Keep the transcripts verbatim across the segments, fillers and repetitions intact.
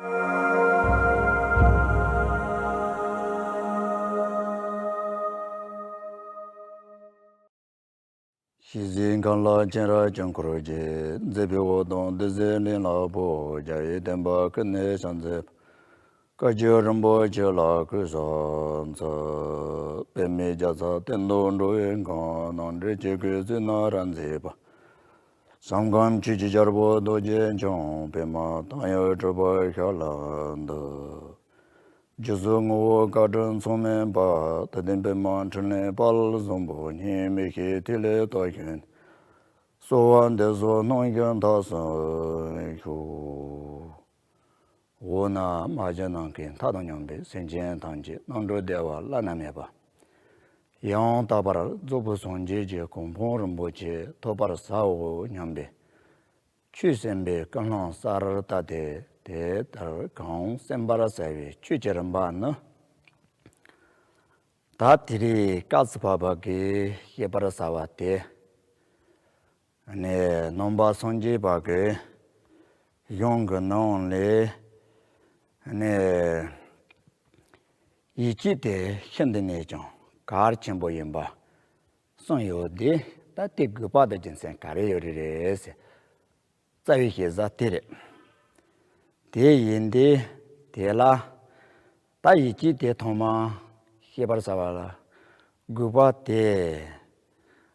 ཤེས་བཞིན་གང་ལ་སྤྱན་རས་ཀྱང་འཁོར་གྱིས། མཛེས་པའི་འོད་དང་བདུད་རྩིའི་གླིང་ལ་སྤོ། རྒྱ་ཡི་བསྟན་པ་ཀུན་ནས་ཤར་མཛད་པ། བཀའ་བརྒྱུད་རིན་པོ་ཆེ་ལ་གུས་ཕྱག་འཚལ། པདྨའི་རྒྱལ་ཚབ་སྟེང་དུ་འགྲོ་བའི་མགོན། རྣམ་འདྲེན་ཆོས་ཀྱི་གཙུག་ན་རབ་མཛེས་པ། ཞིང་ཁམས་ཆོས་ཀྱི་རྒྱལ་པོ་རྡོ་རྗེ་འཆང་། པདྨ་དང་ཡང་གྲུབ་པར་ཤར་ལ་འདུད། རྒྱུ་ཚོགས་དངོས་པོ་དཀའ་དྲག་མཚམས་མེད་པ། དད་ལྡན་པདྨ་འཕྲིན་ལས་དཔལ་བཟང་པོ། གཉིས་མེད་ཞི་བའི་ཐིག་ལེ་རྟོགས་བྱས་ནས། གསོལ་བ་འདེབས་སོ་སྣང་ཞིང་ཐོབ་སུ་ཤོག། འོ་ན་མ་གྱུར་ནམ་མཁའི་མཐའ་དང་མཉམ་པའི་སེམས་ཅན་ཐམས་ཅད་རྣམ་གྲོལ་བདེ་བ་བླ་ན་མེད་པ། ཡང་དག་པར་རྫོགས་པའི་སངས་རྒྱས་ཀྱི་གོ་འཕང་རིན་པོ་ཆེ་ཐོབ་པར་བྱའོ་སྙམ་པའི་ཆོས་གསན་པའི་ཀུན་སློང་གསར་བཏབ་སྟེ། དེ་ལྟར་གང་གསན་པར་བྱ་བའི་ཆོས་ཀྱི་རིམ་པ་ནི། ད་དེ་རིང་སྐབས་སུ་བབ་པ་གི་བཤད་པར་བྱ་བ་དེ། ནས་ནང་པ་སངས་རྒྱས་པ་གི་གཞུང་གི་ནང་ལས་ནས་ཡིད་ཆེས་དེ་ཤིན་ཏུ་ནས་ཀྱང་གལ་ཆེན་པོ་ཡིན་པ་གསུངས་ཡོད་དེ། ད་དེ་དགོས་པ་དང་རྒྱུ་མཚན་ག་རེ་ཡོད་རེད་རེད་ཟེར། རྩ་བའི་ཞེ་ས་དེ་རེད། དེ་ཡིན་ཏེ། དེ་ལ་ད་ཡིད་ཆེས་དེ་ཐོག་མ་ཤེས་པར་བྱ་བ་ལ་དགོས་པ་དེ།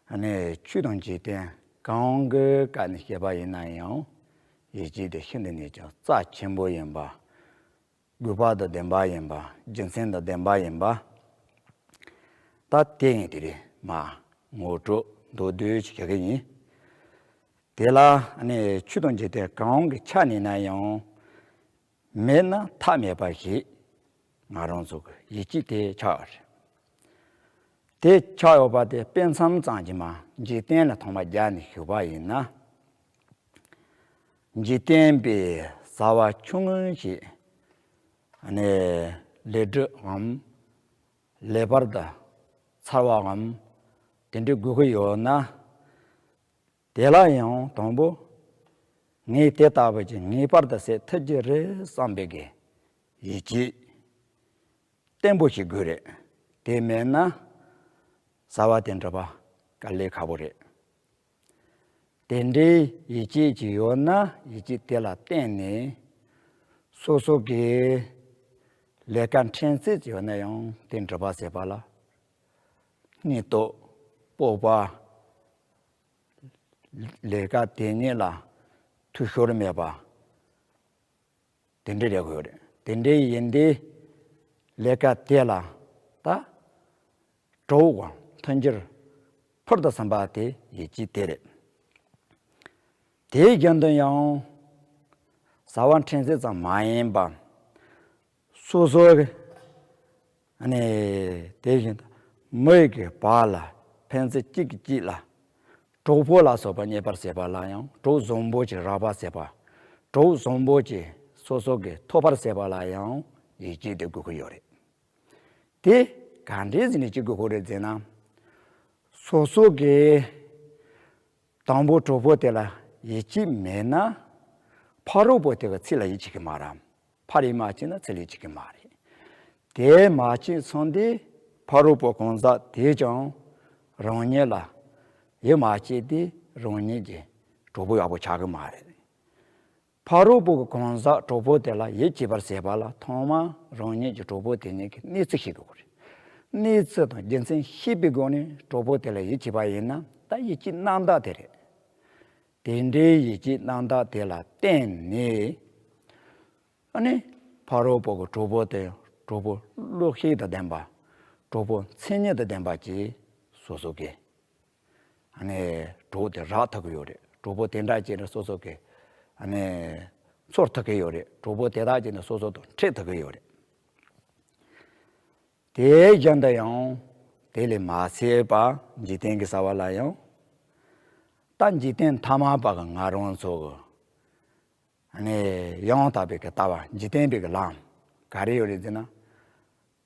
ཨ་ནི་ཆོས་དང་འཇིག་རྟེན་གང་གི་སྐབས་ནས་བཤད་པ་ཡིན་ན་ཡང་། ཡིད་ཆེས་དེ་ཤིན་ཏུ་ནས་ཀྱང་རྩ་ཆེན་པོ་ཡིན་པ། དགོས་པ་དང་ལྡན་པ་ཡིན་པ། རྒྱུ་མཚན་དང་ལྡན་པ་ཡིན་པ། ད་དེ་ཡིན་དེ་རེད་མ། ངོ་སྤྲོད་མདོར་བསྡུས་ཤིག་བྱ་གི་ཡིན། དེ་ལ་ནི་ཆོས་དང་འཇིག་རྟེན་གང་གི་ཆ་ནས་ན་ཡང་། མེད་ན་ཐབས་མེད་པ་ཞིག་ང་རང་ཚོ་གི་ཡིད་ཆེས་དེ་ཆགས་ཡོད་རེད། དེ་ཆགས་ཡོད་པ་དེ་དཔེ་མཚམས་ཙམ་གྱིས་མ་འཇིག་རྟེན་ལ་ཐོག་མ་སྦྱར་ནས་ཞུས་པ་ཡིན་ན། འཇིག་རྟེན་པའི་བྱ་བ་ཆུང་ངུ་ཞིག་ནས་ལས་སྒྲིབ་འམ། ལས་པར་དང་ཚར་བའམ་དེ་འདྲའི་དགོས་ཀྱི་ཡོད་ན། དེ་ལ་ཡང་དང་པོ་ངས་དེ་ལྟ་བུ་ཅིག་ངེས་པར་དུ་བྱེད་ཐུབ་ཀྱི་རེད་བསམ་པའི་གི་ཡིད་ཆེས་བརྟན་པོ་ཞིག་དགོས་རེད། དེ་མེད་ན་བྱ་བ་དེ་འགྲུབ་པ་དཀའ་ལས་ཁག་པོ་རེད། དེ་འདྲའི་ཡིད་ཆེས་ཅིག་ཡོད་ན། ཡིད་ཆེས་དེ་ལ་བརྟེན་ནས་སོ་སོ་གི་ལས་ཀ་འཕྲན་སེལ་ཅིག་ཡོད་ན་ཡང་དེ་འགྲུབ་པ་བྱེད་པ་ལ་སྙིང་སྟོབས་སྤོབས་པ། ལས་ཀ་དེ་ཉིད་ལ་འཐུས་ཤོར་མེད་པ། དེ་འདྲའི་རེད་དགོས་རེད། དེ་འདྲའི་ཡིན་དེ། ལས་ཀ་དེ་ལ་ད་གྲོགས་དང་མཐུན་འགྱུར་ཕུལ་དུ་སོན་པ་དེ་ཡིད་ཆེས་དེ་རེད། དེའི་རྒྱུན་དུ་ཡང་བྱ་བ་འཕྲན་སེལ་ཙམ་མ་ཡིན་པ། སོ་སོ་གི་ཨ་ནི་དེ་བཞིན་དུ་མི་ཡི་གི་བར་ལ་ཕན་ཚུན་གཅིག་གིས་གཅིག་ལ་གྲོགས་པོ་ལ་སོགས་པ་རྙེད་པར་བྱེད་པ་ལ་ཡང་གྲོགས་བཟང་པོ་ཅིག་རག་པར་བྱེད་པ། གྲོགས་བཟང་པོ་ཅིག་སོ་སོ་གིས་ཐོབ་པར་བྱེད་པ་ལ་ཡང་ཡིད་ཆེས་དེ་དགོས་ཀྱི་ཡོད་རེད། དེ་ག་འདྲས་ཟེར་ནས་ཅིག་དགོས་ཀྱི་རེད་ཟེར་ན། སོ་སོ་གི་དང་པོ་གྲོགས་པོ་དེ་ལ་ཡིད་ཆེས་མེད་ན། ཕ་རོལ་པོ་དེ་གི་ཚིག་ལ་ཡིད་ཆེས་ཀྱི་མ་རེད། ཕར་ཡིད་མ་ཆེས་ན་ཚུར་ཡིད་ཆེས་ཀྱི་མ་རེད། དེ་མ་ཆེས་སོང་དུས་ཕ་རོལ་པོ་གང་ཟག་དེས་ཀྱང་རང་ཉིད་ལ་ཡིད་མ་ཆེས་དུས་རང་ཉིད་ཀྱི་གྲོགས་པོ་ཡག་པོ་ཆགས་ཀྱི་མ་རེད། ཕ་རོལ་པོ་གི་གང་ཟག་གྲོགས་པོ་དེ་ལ་ཡིད་ཆེས་པར་བྱེད་པ་ལ་ཐོག་མར་རང་ཉིད་ཀྱི་གྲོགས་པོ་དེ་ཉིད་ཀྱི་གནས་ཚུལ་ཤེས་དགོས་རེད། གནས་ཚུལ་དང་རྒྱུ་མཚན་ཤེས་པའི་སྒོ་ནས་གྲོགས་པོ་དེ་ལ་ཡིད་ཆེས་པ་ཡིན་ན། ད་ཡིད་ཆེས་རྣམ་དག་དེ་རེད། དེ་འདྲའི་ཡིད་ཆེས་རྣམ་དག་དེ་ལ་བརྟེན་ནས། ཨ་ནི་ཕ་རོལ་པོ་གི་གྲོགས་པོ་དེ་གྲོགས་པོ་བློ་ཤེས་དང་ལྡན་པ། གྲོགས་པོ་མཚན་ཉིད་དང་ལྡན་པ་ཅིག་སོ་སོ་གི་ཨ་ནི་གྲོགས་དེ་རག་ཐུབ་ཀྱི་ཡོད་རེད། གྲོགས་པོ་དེ་འདྲ་ཅིག་ནི་སོ་སོ་གི་ཨ་ནི་ཚོར་ཐུབ་ཀྱི་ཡོད་རེད། གྲོགས་པོ་དེ་དག་ཅིག་ནི་སོ་སོ་དང་འཕྲད་ཐུབ་ཀྱི་ཡོད་རེད། དེའི་རྒྱུན་དུ་ཡང་དེ་ལས་མ་ཚད་པ་འཇིག་རྟེན་གྱི་བྱ་བ་ལ་ཡང་། ད་འཇིག་རྟེན་ཐ་མལ་པ་གི་ང་རང་ཚོ་གི་ཨ་ནི་ཡང་དག་པའི་གི་ལྟ་བ། འཇིག་རྟེན་པའི་གི་ལམ་ག་རེ་ཡོད་རེད་ཟེར་ན།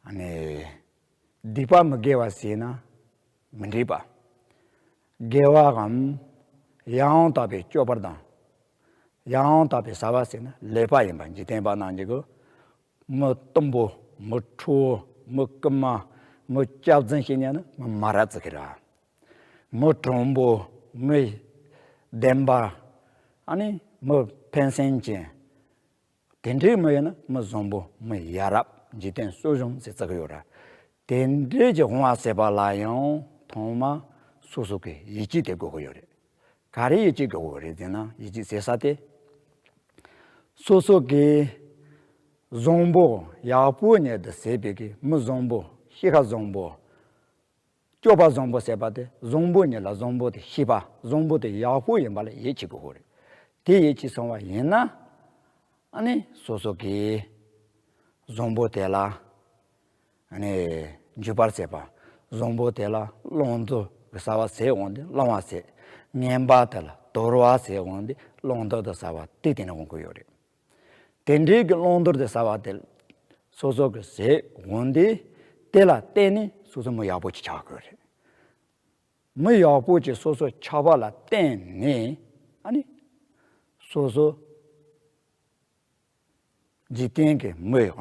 ཨ་ནི་སྡིག་པ་མི་དགེ་བ་བྱས་ན་མི་འགྲིག་པ། དགེ་བའམ་ཡང་དག་པའི་སྤྱོད་པ་དང་ ཡང་དག་པའི་བྱ་བ་ཟེར་ན་ལེགས་པ་ཡིན་པ་འཇིག་རྟེན་པ་རྣམས་ཀྱི་གོ། མི་གཏུམ་པོ། མི་ཁྲོ་བོ། མི་རྐུན་མ། མི་སྐྱག་རྫུན་བཤད་མཁན་ནི་མི་མ་རབས་ཅིག་གི་ར། མི་དྲང་པོ། མི་བདེན་པ། ཨ་ནི་མི་ཕན་སེམས་ཅན། དེ་འདྲའི་མི་ཡིན་ན་མི་བཟང་པོ། མི་ཡ་རབས། འཇིག་རྟེན་གསོ་སྦྱོང་ཟེར་བརྩི་གི་ཡོད་ར། དེ་འདྲའི་གི་དབང་བ་ཟེར་བ་ལ་ཡང་ཐོག་མ་སོ་སོ་གི་ཡིད་ཆེས་དེ་དགོས་ཀྱི་ཡོད་རེད། ག་རེ་ཡིད་ཆེས་དགོས་ཀྱི་རེད་ཟེར་ན། ཡིད་ཆེས་ཟེར་ས་དེ། སོ་སོ་གི་བཟང་པོ་ཡག་པོ་ཉིད་དུ་ཟད་པའི་གི་མི་བཟང་པོ། གཤིས་ཀ་བཟང་པོ། སྤྱོད་པ་བཟང་པོ་ཟེར་བ་དེ། བཟང་པོ་ཉིད་ལ་བཟང་པོ་དེ་ཤེས་པ། བཟང་པོ་དེ་ཡག་པོ་ཡིན་པ་ལ་ཡིད་ཆེས་དགོས་ཀྱི་རེད། དེ་ཡིད་ཆེས་སོང་བ་ཡིན་ན། ཨ་ནི་སོ་སོ་གི་བཟང་པོ་དེ་ལ། ཨ་ནི་འཇུག་པར་བྱེད་པ། བཟང་པོ་དེ་ལ་བླང་དོར་གྱི་བྱ་བ་ཟེར་འོང་དུས་བླང་བ་ཟེར། ངན་པ་དེ་ལ་དོར་བ་ཟེར་འོང་དུས་བླང་དོར་དུ་བྱ་བ་དེ་དེ་ནས་འོང་གི་ཡོད་རེད། དེ་འདྲའི་གི་བླང་དོར་དུ་བྱ་བ་དེ་སོ་སོ་གི་ཟེར་འོང་དུས། དེ་ལ་བརྟེན་ནས་སོ་སོ་མི་ཡག་པོ་ཅིག་ཆགས་དགོས་རེད། མི་ཡག་པོ་ཅིག་སོ་སོ་ཆགས་པ་ལ་བརྟེན་ནས། ཨ་ནི་སོ་སོ་འཇིག་རྟེན་གྱི་མི་ཡག་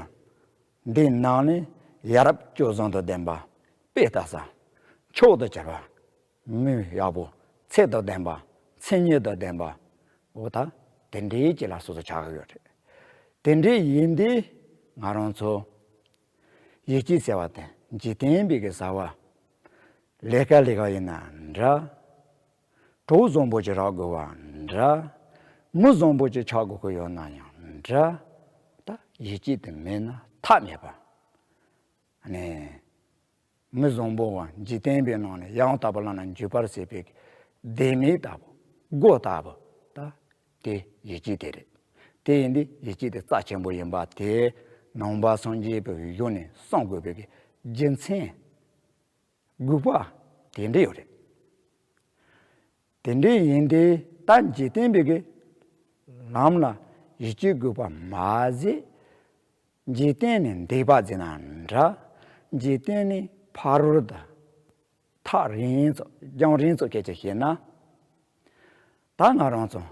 འདི་ནང་ནས་ཡ་རབས་སྤྱོད་བཟང་དང་ལྡན་པ། དཔེ་ལྟ་ས་མཆོག་ཏུ་གྱུར་པ། མི་ཡག་པོ། ཚད་དང་ལྡན་པ། མཚན་ཉིད་དང་ལྡན་པ། འོ་ད་དེ་འདྲའི་ཅིག་ལ་སོ་སོ་ཆགས་ཀྱི་ཡོད་རེད། དེ་འདྲའི་ཡིན་དུས་ང་རང་ཚོ་ཡིད་ཆེས་ཟེར་བ་དེ་འཇིག་རྟེན་པའི་གི་བྱ་བ། ལས་ཀ་ལས་ཀ་ཡིན་ན་འདྲ། གྲོགས་བཟང་པོ་ཅིག་རག་དགོས་པ་འདྲ། མི་བཟང་པོ་ཅིག་ཆགས་དགོས་ཀྱི་ཡོད་ན་ཡང་འདྲ། ད་ཡིད་ཆེས་དེ་མེད་ན་ཐབས་མེད་པ། ཨ་ནི་མི་བཟང་པོ་བ་འཇིག་རྟེན་པའི་ནང་ནས་ཡང་དག་པར་བླངས་ན་འཇུག་པར་བྱེད་པའི་ལྡེ་མིག་ལྟ་བུ། སྒོ་ལྟ་བུ། ད་དེ་ཡིད་ཆེས་དེ་རེད། དེ་ཡིན་དུས་ཡིད་ཆེས་དེ་རྩ་ཆེན་པོ་ཡིན་པ་དེ་ནང་པ་སངས་རྒྱས་པའི་གཞུང་ནས་གསུང་དགོས་པའི་རྒྱུ་མཚན་དགོས་པ་དེ་འདྲ་ཡོད་རེད། དེ་འདྲ་ཡིན་དུས་ད་འཇིག་རྟེན་པའི་གི་ལམ་ལ་ཡིད་ཆེས་དགོས་པ་མ་ཟད། འཇིག་རྟེན་ནས་འདས་པ་ཟེར་ན་འདྲ། འཇིག་རྟེན་ནས་ཕ་རོལ་དུ་ཐག་རིང་ཙམ་རྒྱང་རིང་ཙམ་སྐད་ཆ་བཤད་ན། ད་ང་རང་ཚོ་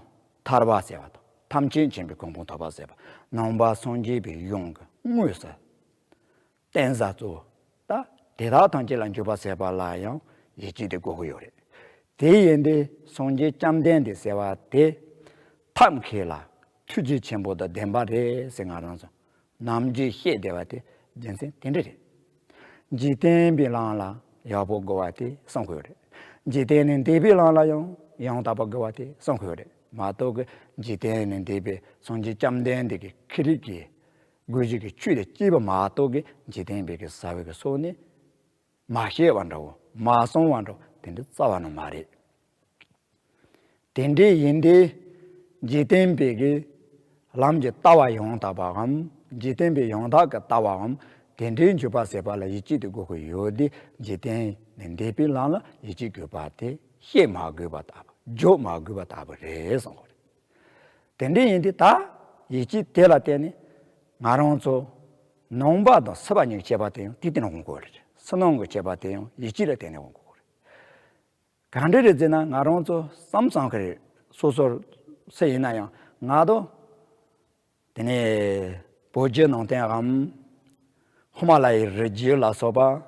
ཐར་པ་ཟེར་བ་དང་ཐམས་ཅད་མཁྱེན་པའི་གོ་འཕང་ཐོབ་པ་ཟེར་བ། ནང་པ་སངས་རྒྱས་པའི་གཞུང་གི་དངོས་སུ་བསྟན་ས་གཙོ་བོ། ད་དེ་དག་ཐམས་ཅད་ལ་འཇུག་པ་ཟེར་བ་ལ་ཡང་ཡིད་ཆེས་དེ་དགོས་ཀྱི་ཡོད་རེད། དེ་ཡིན་དུས་སངས་རྒྱས་བཅོམ་ལྡན་འདས་ཟེར་བ་དེ་ཐབས་མཁས་ལ་ཐུགས་རྗེ་ཆེན་པོ་དང་ལྡན་པ་རེད་ཟེར་ང་རང་ཚོ་ནམ་རྒྱུན་བཤད་བསྡད་པ་དེ་རྒྱུ་མཚན་དེ་འདྲ་རེད། འཇིག་རྟེན་པའི་ལམ་ལ་ཡག་པོ་དགོས་པ་དེ་གསུང་གི་ཡོད་རེད། འཇིག་རྟེན་ནས་འདས་པའི་ལམ་ལ་ཡང་ཡང་དག་པ་དགོས་པ་དེ་གསུང་གི་ཡོད་རེད་མ་གཏོགས་ཀྱི། འཇིག་རྟེན་ནས་འདས་པའི་སངས་རྒྱས་བཅོམ་ལྡན་འདས་ཀྱི་ཁེ་རིག་གི་དགོས་གཞི་གི་ཆོས་དེ་སྐྱེས་པ་མ་གཏོགས་ཀྱི་འཇིག་རྟེན་པའི་གི་ས་བོན་གྱི་སོགས་ནི་མ་བཤད་པ་འདྲ་བོ། མ་གསུང་བ་འདྲ་བོ་དེ་འདྲ་རྩ་བ་ནས་མ་རེད། དེ་འདྲའི་ཡིན་དུས་འཇིག་རྟེན་པའི་གི་ལམ་གྱི་ལྟ་བ་ཡང་དག་པའམ། འཇིག་རྟེན་པའི་ཡང་དག་གི་ལྟ་བའམ། དེ་འདྲའི་འཇུག་པ་ཟེར་བ་ལ་ཡིད་ཆེས་དེ་དགོས་ཀྱི་ཡོད་དེ། འཇིག་རྟེན་ནས་འདས་པའི་ལམ་ལ་ཡིད་ཆེས་དགོས་པ་དེ་བཤད་མ་དགོས་པ་ལྟ་བུ། བརྗོད་མ་དགོས་པ་ལྟ་བུ་རེད་གསུང་གི་རེད། དེ་འདྲའི་ཡིན་དུས་ད་ཡིད་ཆེས་དེ་ལ་བརྟེན་ནས་ང་རང་ཚོ་ནང་པ་དང་སྲིད་པ་གཉིས་ཀྱི་ཁྱད་པར་དེ་ཡང་དེ་བརྟེན་ནས་འོང་གི་རེད། ཕྱི་ནང་གི་ཁྱད་པར་དེ་ཡང་ཡིད་ཆེས་ལ་བརྟེན་ནས་འོང་གི་རེད། གང་འདྲ་རེད་ཟེར་ན་ང་རང་ཚོ་བསམ་བསམ་གི་རེད། སོ་སོར་སུ་ཡིན་ན་ཡང་ང་དང་། དེ་ནས་བོད་བརྒྱུད་ནང་བསྟན་འམ། ཧི་མ་ལ་ཡའི་རི་རྒྱུད་ལ་སོགས་པ།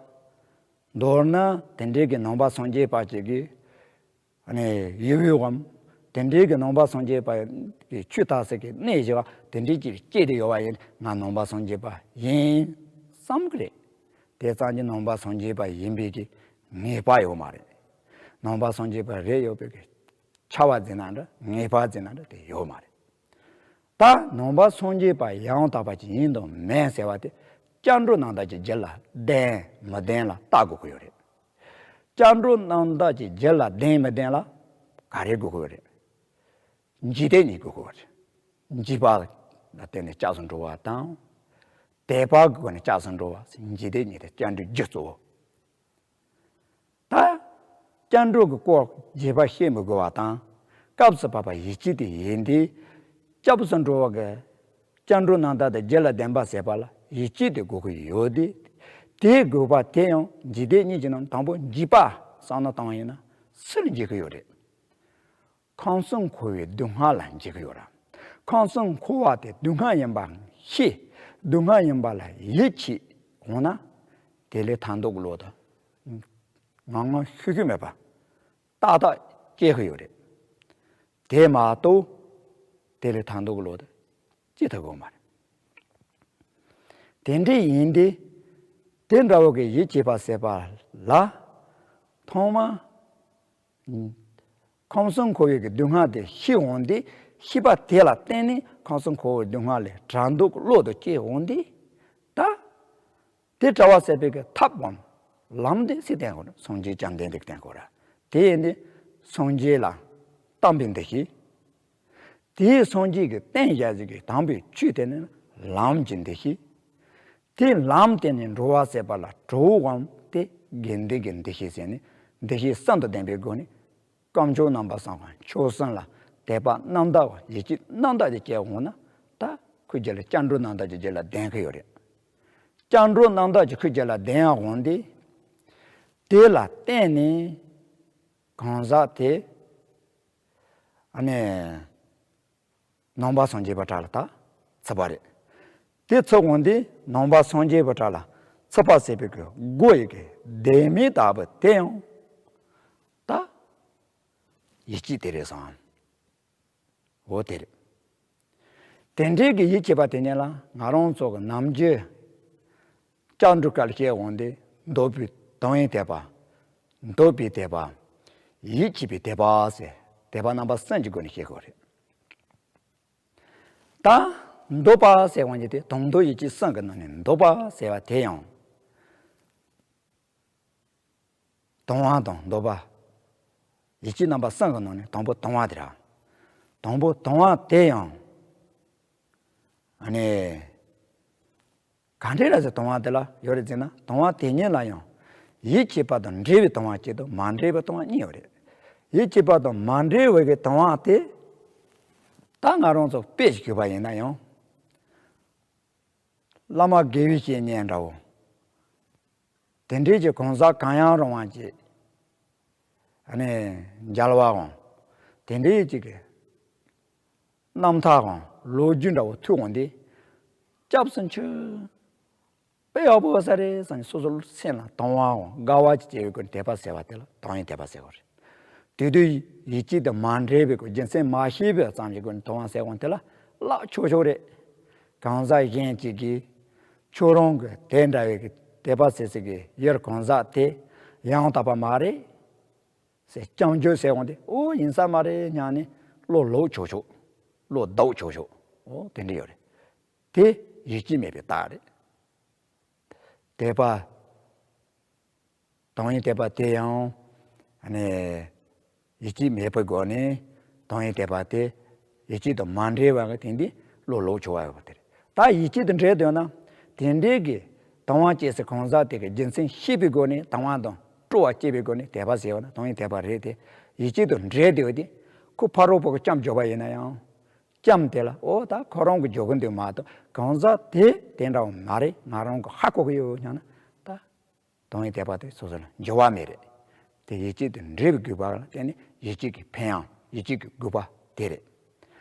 མདོར་ན་དེ་འདྲའི་གི་ནང་པ་སངས་རྒྱས་པ་ཅིག་གི་ཨ་ནི་ཡུལ་འམ། དེ་འདྲའི་གི་ནང་པ་སངས་རྒྱས་པ་གི་ཆོས་ལྟ་ས་གི་གནས་ཞིག་དེ་འདྲའི་ཅིག་སྐྱེས་ཏེ་ཡོད་པ་ཡིན་ན་ང་ནང་པ་སངས་རྒྱས་པ་ཡིན་བསམ་གི་རེད། དེ་ཙམ་གྱིས་ནང་པ་སངས་རྒྱས་པ་ཡིན་པའི་གི་ངེས་པ་ཡོད་མ་རེད། ནང་པ་སངས་རྒྱས་པ་རེད་ཡོད་པའི་གི་ཆ་བ་ཟེར་ན་འདྲ། ངེས་པ་ཟེར་ན་འདྲ་དེ་ཡོད་མ་རེད། ད་ནང་པ་སངས་རྒྱས་པ་ཡང་དག་པ་ཅིག་ཡིན་དང་མིན་ཟེར་བ་དེ་སྐྱབས་འགྲོ་རྣམ་དག་གི་རྒྱུད་ལ་ལྡན་མི་ལྡན་ལ་བལྟ་དགོས་ཀྱི་ཡོད་རེད། སྐྱབས་འགྲོ་རྣམ་དག་གི་རྒྱུད་ལ་ལྡན་མི་ལྡན་ལ་ག་རེ་དགོས་ཀྱི་ཡོད་རེད། འཇིག་རྟེན་གཉིས་དགོས་ཀྱི་ཡོད་རེད། འཇིགས་པ་ལ་བརྟེན་ནས་སྐྱབས་སུ་འགྲོ་བ་དང་། དད་པ་གི་སྒོ་ནས་སྐྱབས་སུ་འགྲོ་བ། འཇིག་རྟེན་གཉིས་དེ་སྐྱབས་འགྲོའི་རྒྱུ་གཙོ་བོ། ད་སྐྱབས་འགྲོ་གི་སྐོར་རྒྱས་པ་བཤད་མི་དགོས་པ་དང་། སྐབས་སུ་བབ་པ་ཡིད་ཆེས་དེ་ཡིན་ཏེ། སྐྱབས་སུ་འགྲོ་བ་གི་སྐྱབས་འགྲོ་རྣམ་དག་དང་རྒྱུད་ལ་ལྡན་པ་ཟེར་བ་ལ་ཡིད་ཆེས་དེ་དགོས་ཀྱི་ཡོད་དེ། དེའི་དགོས་པ་དེ་ཡང་འཇིག་རྟེན་གཉིས་ཀྱི་ནང་དང་པོ་འཇིགས་པ་བསམ་བློ་བཏང་ཡིན་ན་སུ་ལ་འཇིགས་ཀྱི་ཡོད་རེད། ཁམས་གསུམ་འཁོར་བའི་སྡུག་བསྔལ་ལ་འཇིགས་ཀྱི་ཡོད་ར། ཁམས་གསུམ་འཁོར་བ་དེ་སྡུག་བསྔལ་ཡིན་པ་ཤེས། སྡུག་བསྔལ་ཡིན་པ་ལ་ཡིད་ཆེས་འོང་ན། དེ་ལས་ཐར་འདོད་ཀྱི་བློ་དང་། ངང་ངང་ཤུགས་ཤུགས་མེད་པ། ཏག་ཏག་སྐྱེ་གི་ཡོད་རེད། དེ་མ་གཏོགས། དེ་ལས་ཐར་འདོད་ཀྱི་བློ་དེ་སྐྱེ་ཐུབ་ཀྱི་ཡོད་མ་རེད། དེ་འདྲ་ཡིན་དུས། དེ་འདྲ་བོ་གི་ཡིད་ཆེས་པ་ཟེར་བ་ལ། ཐོག་མ། ཁམས་གསུམ་འཁོར་བའི་གི་སྡུག་བསྔལ་དེ་ཤེས་འོང་དུས། ཤེས་པ་དེ་ལ་བརྟེན་ནས་ཁམས་གསུམ་འཁོར་བའི་སྡུག་བསྔལ་ལས་བྲལ་འདོད་ཀྱི་བློ་དེ་སྐྱེ་འོང་དུས། ད། དེ་བྲལ་བ་ཟེར་བའི་གི་ཐབས་སམ། ལམ་དེ་སུས་བསྟན་དགོས་རེད། སངས་རྒྱས་བཅོམ་ལྡན་འདས་ཀྱིས་བསྟན་དགོས་རེད། དེ་ཡིན་དུས། སངས་རྒྱས་ལ་དམ་པའི་འདུ་ཤེས། དེའི་སངས་རྒྱས་ཀྱིས་བསྟན་བཞག་ཟིག་གི་དམ་པའི་ཆོས་དེ་ནི་ལམ་གྱི་འདུ་ཤེས། དེ་ལམ་དེ་ནི་འགྲོ་བ་ཟེར་བ་ལ་གྲོལ་བའམ་དེ་དགེ་འདུན་གྱི་འདུ་ཤེས་ཟེར་ནས་འདུ་ཤེས་གསུམ་དུ་ལྡན་པའི་སྒོ་ནས། དཀོན་མཆོག་རྣམ་པ་གསུམ་དང་ཆོས་གསུམ་ལ་དད་པ་རྣམ་དག་པ། ཡིད་ཆེས་རྣམ་དག་ཅིག་སྐྱེ་འོང་ན། ད་ཁོའི་རྒྱུད་ལ་སྐྱབས་འགྲོ་རྣམ་དག་ཅིག་རྒྱུད་ལ་ལྡན་གྱི་ཡོད་རེད། སྐྱབས་འགྲོ་རྣམ་དག་ཅིག་ཁོའི་རྒྱུད་ལ་ལྡན་འོང་དུས། དེ་ལ་བརྟེན་ནས་གང་ཟག་དེ། ཨ་ནི། ནང་པ་སངས་རྒྱས་པའི་གྲལ་ལ་ད་ཚུད་པ་རེད། དེ་ཚུད་འོང་དུས་ནང་པ་སངས་རྒྱས་པའི་གྲལ་ལ་ཚུད་པ་ཟེར་བའི་གི་སྒོ་ཡི་གི་ལྡེ་མིག་ལྟ་བུ་དེ་ཡང་ད་ཡིད་ཆེས་དེ་རེད་བསམ། འོ་དེ་རེད། དེ་འདྲའི་གི་ཡིད་ཆེས་པ་དེ་ཉིད་ལ་ང་རང་ཚོ་གི་ནམ་རྒྱུན་སྐྱབས་འགྲོའི་སྐབས་ལ་བཤད་འོང་དུས། འདོད་པའི་དོན་ཡི་དད་པ། འདོད་པའི་དད་པ། ཡིད་ཆེས་པའི་དད་པ་ཟེར། དད་པ་རྣམ་པ་གསུམ་གྱི་སྒོ་ནས་བཤད་དགོས་རེད། ད་འདོད་པ་ཟེར་བ་ཉིད་དེ། དང་འདོད་ཡིད་ཆེས་གསུམ་གྱི་ནང་ནས་འདོད་པ་ཟེར་བ་དེ་ཡང་། དང་བ་དང་འདོད་པ། ཡིད་ཆེས་རྣམ་པ་གསུམ་གྱི་ནང་ནས་དང་པོ་དང་བ་དེ་རེད། དང་པོ་དང་བ་དེ་ཡང་། ཨ་ནི། ག་འདྲ་རེད་ཟེར། དང་བ་དེ་ལ་ཡོད་རེད་ཟེར་ན། དང་བ་དེ་ཉིད་ལ་ཡང་ཡིད་ཆེས་པ་དང་འབྲེལ་བའི་དང་བ་གཅིག་དང་། མ་འབྲེལ་བའི་དང་བ་གཉིས་ཡོད་རེད། ཡིད་ཆེས་པ་དང་མ་འབྲེལ་བའི་གི་དང་བ་དེ། ད་ང་རང་ཚོ་དཔེ་ཞིག་གྱུར་པ་ཡིན་ན་ཡང་། བླ་མ་དགེ་བའི་བཤེས་གཉེན་འདྲ་བོ། དེ་འདྲའི་གི་གང་ཟག་གང་ཡང་རུང་བ་ཅིག་ཨ་ནི་མཇལ་བའམ། དེ་འདྲའི་ཅིག་གི་རྣམ་ཐར་འམ་ལོ་རྒྱུས་འདྲ་བོ་ཐོས་འོང་དུས། སྐྱབས་སུ་མཆི། དཔེ་ཡག་པོ་ཡོད་ས་རེད་བསམ་ནས་སོ་སོའི་སེམས་ལ་དང་བའམ་དགའ་བ་ཅིག་སྐྱེ་བའི་སྒོ་ནས་དད་པ་ཟེར་བ་དེ་ལ་དང་བའི་དད་པ་ཟེར་བ་རེད། དེ་དུས་ཡིད་ཆེས་དང་མ་འབྲེལ་བའི་སྒོ། རྒྱུ་མཚན་མ་ཤེས་པའི་ཙམ་གྱི་སྒོ་ནས་དང་བ་ཟེར་བ་དེ་ལ་ལག་ཆོག་ཆོག་རེད། གང་ཟག་གཞན་གཅིག་གིས་ཁྱོད་རང་གི་དེ་འདྲ་བའི་གི་དད་པ་ཟེར་ཟེར་གི་ཡུལ་གང་ཟག་དེ་ཡང་དག་པ་མ་རེད་ཟེར། སྐྱོན་བརྗོད་ཟེར་འོང་དུས། ཨོ་ཡིན་ས་མ་རེད་སྙམ་ནས་བློ་ལོག་ཆོག་ཆོག། བློ་ལྡོག་ཆོག་ཆོག། ཨོ་དེ་འདྲ་ཡོད་རེད། དེ་ཡིད་ཆེས་མེད་པའི་རྟགས་རེད། དད་པ། དང་བའི་དད་པ་དེ་ཡང་། ཨ་ནི། ཡིད་ཆེས་མེད་པའི་སྒོ་ནས་དང་བའི་དད་པ་དེ། ཡིད་ཆེས་དང་མ་འབྲེལ་བ་གི་སྟེང་དེ་བློ་ལོག་ཆོག་པ་ཡོད་པ་དེ་རེད། ད་ཡིད་ཆེས་དང་འབྲེལ་འདོད་ན། དེ་འདྲའི་གི་དང་བ་སྐྱེ་སའི་གང་ཟག་དེ་གི་རྒྱུ་མཚན་ཤེས་པའི་སྒོ་ནས་དང་བ་དང་སྤྲོ་བ་སྐྱེ་བའི་སྒོ་ནས་དད་པ་ཟེར་བ་ན་དང་བའི་དད་པ་རེད་དེ། ཡིད་ཆེས་དང་འབྲེལ་འདོད་དེ། ཁོ་ཕ་རོལ་པོ་གི་སྐྱབས་འཇུག་པ་ཡིན་ན་ཡང་། སྐྱབས་དེ་ལ། ཨོ་ད་ཁོ་རང་གི་འཇུག་གི་འདུག་མ་གཏོགས་གང་ཟག་དེ་དེ་འདྲ་བ་མ་རེད། ང་རང་གི་ཧ་གོ་གི་ཡོད་སྙམ་ན། ད་དང་བའི་དད་པ་དེ་སོ་སོ་ལ་འགྱུར་བ་མེད་རེད། དེ་ཡིད་ཆེས་དང་འབྲེལ་བའི་དགོས་པ་ལ་བརྟེན་ནས་ཡིད་ཆེས་ཀྱི་ཕན་ཡོན། ཡིད་ཆེས་ཀྱི་དགོས་པ་དེ་རེད།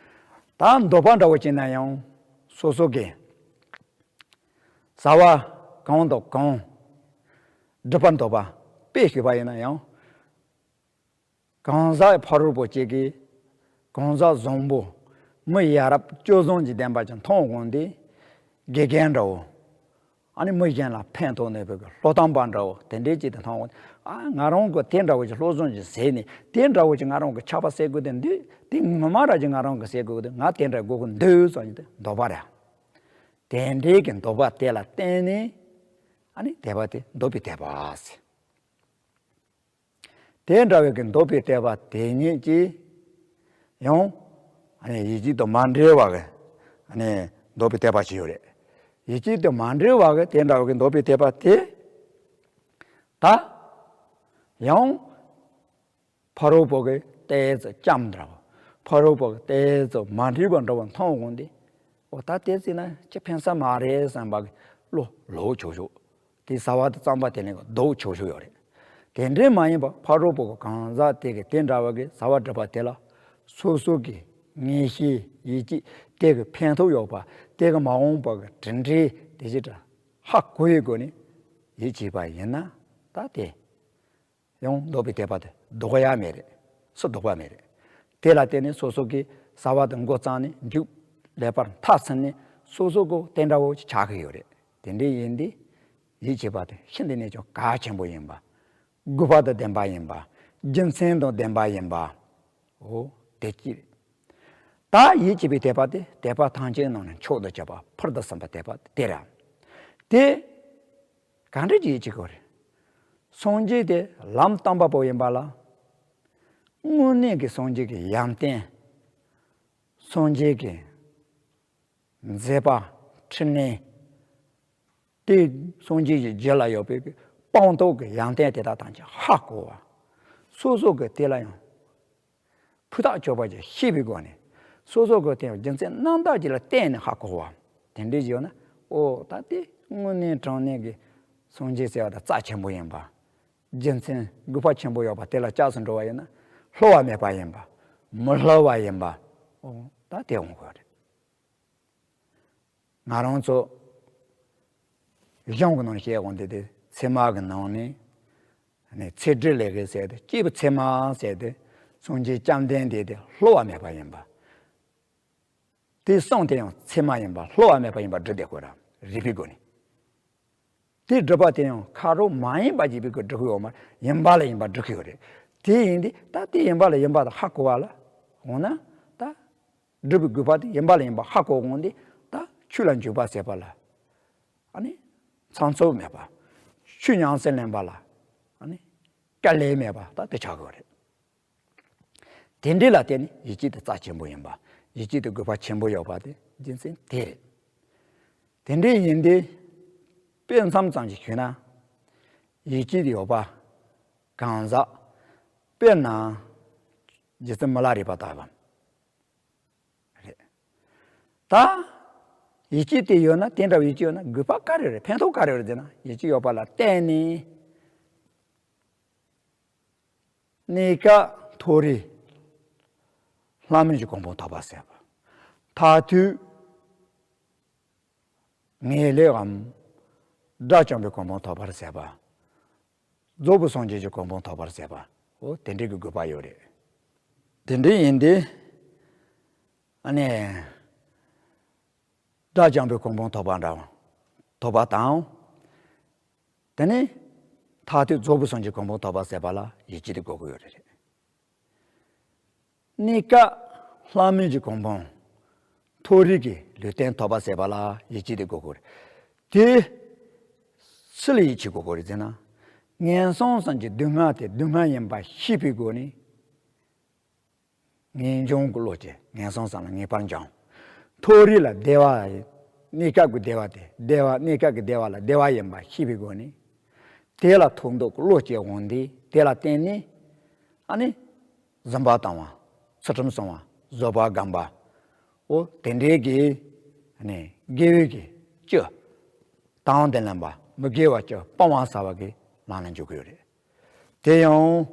ད་འདོད་པ་འདྲ་བོ་བྱས་ན་ཡང་སོ་སོ་གི་བྱ་བ་གང་དང་གང་སྒྲུབ་པར་འདོད་པ། དཔེ་ཞུས་པ་ཡིན་ན་ཡང་། གང་ཟག་ཕ་རོལ་པོ་གཅིག་གིས་གང་ཟག་བཟང་པོ། མི་ཡ་རབས་སྤྱོད་བཟང་ཅིག་ལྡན་པ་ཅིག་མཐོང་འོང་དུས། དགེ་རྒན་འདྲ་བོ། ཨ་ནི་མི་གཞན་ལ་ཕན་ཐོགས་ནུས་པའི་གི་སློབ་སྟོན་པ་འདྲ་བོ་དེ་འདྲའི་ཅིག་དེ་མཐོང་འོང་དུས། ཨ་ང་རང་གིས་དེ་འདྲ་བོ་ཅིག་སློབ་སྦྱོང་ཅིག་བྱས་ནས་དེ་འདྲ་བོ་ཅིག་ང་རང་གི་ཆགས་པ་སེལ་དགོས་དེ་འདུག་དེ་ངོ་མ་རང་ཅིག་ང་རང་གིས་སེལ་དགོས་དེ། ང་དེ་འདྲ་དགོས་ཀྱི་འདུག་བསམ་ནས་དེ་འདོད་པ་རེད། དེ་འདྲའི་གི་འདོད་པ་དེ་ལ་བརྟེན་ནས། ཨ་ནི་དད་པ་དེ་འདོད་པའི་དད་པ་ཟེར། དེ་འདྲ་བའི་གི་འདོད་པའི་དད་པ་དེ་ཉིད་ཀྱིས་ཡང་། ཨ་ནི་ཡིད་ཆེས་དང་མ་འབྲེལ་བ་གི། ཨ་ནི་འདོད་པའི་དད་པ་ཞིག་ཡོད་རེད། ཡིད་ཆེས་དང་མ་འབྲེལ་བ་གི་དེ་འདྲ་བའི་གི་འདོད་པའི་དད་པ་དེ། ད་ཡང་ཕ་རོལ་པོ་གི་ཏོག་ཙམ་སྐྱབས་འདྲ་བོ། ཕ་རོལ་པོ་གི་ཏོག་ཙམ་མ་འགྲིག་པ་འདྲ་བོ་མཐོང་འོང་དུས། འོ་ད་དེ་བྱས་ན་ཅི་ཕན་ས་མ་རེད་བསམ་པ་གི་བློ་ལོག་ཆོག་ཆོག། དེ་བྱ་བ་དེ་བརྩམས་པ་དེ་ལས་ལྡོག་ཆོག་ཆོག་ཡོད་རེད། དེ་འདྲའི་མ་ཡིན་པ་ཕ་རོལ་པོ་གི་གང་ཟག་དེ་གིས་དེ་འདྲ་བ་གི་བྱ་བ་སྒྲུབ་པ་དེ་ལ་སོ་སོ་གི་ ངེས་ཤེས་ཡིད་ཆེས་དེ་གི་ཕན་ཐོགས་ཡོད་པ། དེ་གི་མ་འོངས་པ་གི་གྲུབ་འབྲས་དེ་ཅིག་ཧ་གོ་བའི་སྒོ་ནས་ཡིད་ཆེས་པ་ཡིན་ན། ད་དེ་ཡང་ལྡོག་པའི་དད་པ་དེ་ལྡོག་ཡ་མེད་རེད། སུ་ལྡོག་པ་མེད་རེད། དེ་ལ་བརྟེན་ནས་སོ་སོ་གི་བྱ་བ་དེ་འགོ་བརྩམས་ནས་མཇུག་ལེགས་པར་མཐར་ཕྱིན་ནས་སོ་སོ་གི་དེ་འདྲ་བོ་ཅིག་ཆགས་ཀྱི་ཡོད་རེད། དེ་འདྲ་ཡིན་དུས་ཡིད་ཆེས་པ་དེ་ཤིན་ཏུ་ནས་ཀྱང་གལ་ཆེན་པོ་ཡིན་པ། དགོས་པ་དང་ལྡན་པ་ཡིན་པ། རྒྱུ་མཚན་དང་ལྡན་པ་ཡིན་པ། འོ་དེ་གཅིག་རེད། ད་ཡིད་ཆེས་པའི་དད་པ་དེ་དད་པ་ཐམས་ཅད་ནང་ནས་མཆོག་ཏུ་གྱུར་པ་ཕུལ་དུ་ཕྱིན་པའི་དད་པ་དེ་རེད། དེ་གང་འདྲ་ཅིག་ཡིད་ཆེས་དགོས་རེད། སངས་རྒྱས་དེ་ལམ་དམ་པ་པོ་ཡིན་པ་ལ། དངོས་གནས་ཀྱི་སངས་རྒྱས་ཀྱི་ཡོན་ཏན། སངས་རྒྱས་ཀྱི་མཛད་པ་འཕྲིན་ལས། དེ་སངས་རྒྱས་ཀྱི་རྒྱུད་ལ་ཡོད་པའི་སྤངས་རྟོགས་ཀྱི་ཡོན་ཏན་དེ་དག་ཐམས་ཅད་ཧ་གོ་བ། སོ་སོ་གི་དེ་ལ་ཡང་ཕུ་ཐག་ཆོད་པ་ཅིག་ཤེས་པའི་སྒོ་ནས། སོ་སོ་གི་དེ་རྒྱུ་མཚན་རྣམ་དག་ཅིག་ལ་བརྟེན་ནས་ཧ་གོ་བ། དེ་འདྲ་ཞིག་ཡོད་ན། ཨོ་ད་དེ་དངོས་གནས་དྲང་གནས་ཀྱི་སངས་རྒྱས་ཟེར་བ་དེ་རྩ་ཆེན་པོ་ཡིན་པ། རྒྱུ་མཚན་དགོས་པ་ཆེན་པོ་ཡོད་པ་དེ་ལ་སྐྱབས་སུ་འགྲོ་བ་ཡིན་ན། བསླུ་བ་མེད་པ་ཡིན་པ། མི་བསླུ་བ་ཡིན་པ། ཨོ་ད་དེ་འོང་དགོས་རེད། ང་རང་ཚོ་གཞུང་གི་ནང་བཤད་དགོས་འདི་དེ་ཚད་མ་གི་ནང་ནས་ནས་ཚད་སྒྲིབ་ལས་གི་ཟེར་ཏེ། སྐྱེས་བུ་ཚད་མ་ཟེར་ཏེ་སངས་རྒྱས་བཅོམ་ལྡན་འདས་དེ་བསླུ་བ་མེད་པ་ཡིན་པ། དེ་གསུངས་དེ་ཡང་ཚད་མ་ཡིན་པ་བསླུ་བ་མེད་པ་ཡིན་པ་སྒྲུབ་བསྡད་དགོས་ར། རིགས་པའི་སྒོ་ནས། དེ་སྒྲུབ་པ་དེ་ཡང་ཁ་རོག་མ་ཡིན་པ་ཅིག་པའི་སྒོ་སྒྲུབ་ཀྱི་ཡོད་མ། ཡིན་པ་ལ་ཡིན་པ་སྒྲུབ་ཀྱི་ཡོད་རེད། དེ་ཡིན་དུས་ད་དེ་ཡིན་པ་ལ་ཡིན་པ་དང་ཧ་གོ་བ་ལ་འོང་ན། ད་སྒྲུབ་པའི་དགོས་པ་དེ་ཡིན་པ་ལ་ཡིན་པ་ཧ་གོ་འོང་དུས། ད་ཆོས་ལ་འཇུག་པ་ཟེར་བ་ལ། ཨ་ནི་ཚང་ཚོད་མེད་པ། ཆོས་ཉམས་སུ་ལེན་པ་ལ་ཨ་ནི་དཀའ་ལས་མེད་པ་ད་དེ་ཆགས་ཀྱི་ཡོད་རེད། དེ་འདྲ་ལ་བརྟེན་ནས་ཡིད་ཆེས་དེ་རྩ་ཆེན་པོ་ཡིན་པ། ཡིད་ཆེས་དེ་དགོས་པ་ཆེན་པོ་ཡོད་པ་དེ་རྒྱུ་མཚན་དེ་རེད། དེ་འདྲ་ཡིན་དུས་དཔེ་མཚམས་ཙམ་ཞིག་ཞུས་ན། ཡིད་ཆེས་དེ་ཡོད་པ་གང་ཟག་དཔེར་ན་རྗེ་བཙུན་མི་ལ་རས་པ་ལྟ་བུ་རེད། ད་ཡིད་ཆེས་དེ་ཡོད་ན། དེ་འདྲ་བའི་ཡིད་ཆེས་ཡོད་ན་དགོས་པ་ག་རེ་རེད། ཕན་ཐོགས་ག་རེ་རེད་ཟེར་ན། ཡིད་ཆེས་ཡོད་པ་ལ་བརྟེན་ནས། གནས་སྐབས་མཐོ་རིས་ལྷ་མིའི་གོ་འཕང་ཐོབ་པ་ཟེར་བ། མཐར་ཐུག་ངེས་ལེགས་འམ་དགྲ་བཅོམ་པའི་གོ་འཕང་ཐོབ་པར་ཟེར་བ། རྫོགས་པའི་སངས་རྒྱས་ཀྱི་གོ་འཕང་ཐོབ་པར་ཟེར་བ། འོ་དེ་འདྲའི་གི་དགོས་པ་ཡོད་རེད། དེ་འདྲའི་ཡིན་དུས་ཨ་ནི་དགྲ་བཅོམ་པའི་གོ་འཕང་ཐོབ་པ་འདྲ་བ་ཐོབ་པ་དང་། དེ་ནས་མཐར་ཐུག་རྫོགས་པའི་སངས་རྒྱས་གོ་འཕང་ཐོབ་པ་ཟེར་བ་ལ་ཡིད་ཆེས་དེ་དགོས་ཀྱི་ཡོད་རེད། གནས་སྐབས་ལྷ་མིའི་གོ་འཕང་མཐོ་རིས་ཀྱི་ལུས་རྟེན་ཐོབ་པ་ཟེར་བ་ལ་ཡིད་ཆེས་དེ་དགོས་ཀྱི་ཡོད་རེད། དེ་སུ་ལ་ཡིད་ཆེས་དགོས་ཀྱི་ཡོད་རེད་ཟེར་ན། ངན་སོང་གསུམ་གྱི་སྡུག་བསྔལ་དེ་སྡུག་བསྔལ་ཡིན་པ་ཤེས་པའི་སྒོ་ནས། ངེས་འབྱུང་གི་བློ་སྐྱེ། ངན་སོང་གསུམ་ལ་ངེས་པར་འབྱུང་། མཐོ་རིས་ལ་བདེ་བ། གནས་སྐབས་ཀྱི་བདེ་བ་དེ། བདེ་བ། གནས་སྐབས་ཀྱི་བདེ་བ་ལ་བདེ་བ་ཡིན་པ་ཤེས་པའི་སྒོ་ནས། དེ་ལ་ཐོགས་འདོད་ཀྱི་བློ་སྐྱེ་འོང་དུས། དེ་ལ་བརྟེན་ནས་ཨ་ནི་སྦྱིན་པ་བཏང་བ། ཚུལ་ཁྲིམས་སྲུང་བ། བཟོད་པ་སྒོམ་པ། འོ་དེ་འདྲའི་གི་ཨ་ནི་དགེ་བའི་གི་བཅུ་དང་དུ་ལེན་པ། མི་དགེ་བ་བཅུ་སྤང་བ་ཟེར་བ་གི་ལམ་ལ་འཇུག་གི་ཡོད་རེད། དེ་ཡང་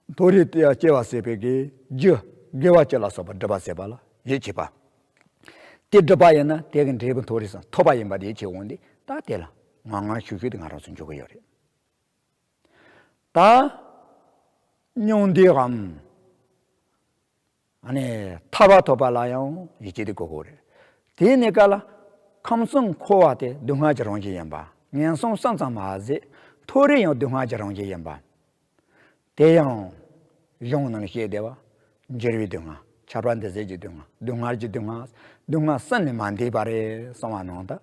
མཐོ་རིས་དེ་སྐྱེ་བ་ཟེར་བའི་གི་རྒྱུ་དགེ་བ་བཅུ་ལ་སོགས་པ་སྒྲུབ་པ་ཟེར་བ་ལ་ཡིད་ཆེས་པ། དེ་སྒྲུབ་པ་ཡིན་ན་དེ་གི་འབྲས་བུ་མཐོ་རིས་སམ་ཐོབ་པ་ཡིན་པ་དེ་ཡིད་ཆེས་འོང་དུས། ད་དེ་ལ་ངང་ངང་ཤུགས་ཤུགས་དེ་ང་རང་ཚོ་འཇུག་གི་ཡོད་རེད། ད་སྙིང་བདེའམ་ཨ་ནི་ཐར་པ་ཐོབ་པ་ལ་ཡང་ཡིད་ཆེས་དེ་དགོས་ཀྱི་རེད། དེའི་གནས་སྐབས་ལ་ཁམས་གསུམ་འཁོར་བ་དེ་སྡུག་བསྔལ་གྱི་རང་བཞིན་ཡིན་པ། ངན་སོང་གསུམ་ཙམ་མ་ཟད་མཐོ་རིས་ཡང་སྡུག་བསྔལ་གྱི་རང་བཞིན་ཡིན་པ། དེ་ཡང་གཞུང་ནང་བཤད་བསྡད་པ། འགྱུར་བའི་སྡུག་བསྔལ། ཆགས་པ་འདུ་བྱེད་ཀྱི་སྡུག་བསྔལ། སྡུག་བསྔལ་གྱི་སྡུག་བསྔལ། སྡུག་བསྔལ་གསུམ་ལས་མ་འདས་པ་རེད་གསུངས་པ་ནང་ལྟར་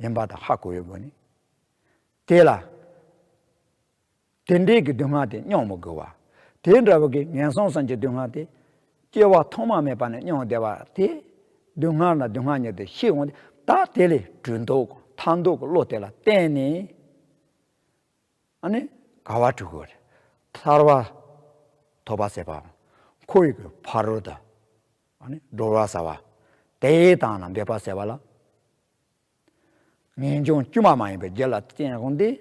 ཡིན་པ་དང་ཧ་གོ་བའི་སྒོ་ནས། དེ་ལ་དེ་འདྲའི་གི་སྡུག་བསྔལ་དེ་མྱོང་མི་དགོས་པ། དེ་འདྲ་བོ་གི་ངན་སོང་གསུམ་གྱི་སྡུག་བསྔལ་དེ་སྐྱེ་བ་ཐོག་མ་མེད་པ་ནས་མྱོང་བསྡད་པ་དེ། སྡུག་བསྔལ་ན་སྡུག་བསྔལ་ཉིད་དུ་ཤེས་འོང་དུས། ད་དེ་ལས་གྲོལ་འདོད་ཐར་འདོད་ཀྱི་བློ་དེ་ལ་བརྟེན་ནས། ཨ་ནི་དགའ་བ་སྤྲོད་དགོས་རེད། ཐར་པ་ཐོབ་པ་ཟེར་བ། འཁོར་བའི་གི་ཕ་རོལ་ཏུ་ཨ་ནི་སྒྲོལ་བ་ཟེར་བ། དེ་དང་ན་འབད་པ་ཟེར་བ་ལ། ངེས་འབྱུང་བཅོས་མ་མ་ཡིན་པའི་རྒྱུད་ལ་བརྟེན་འོང་དུས།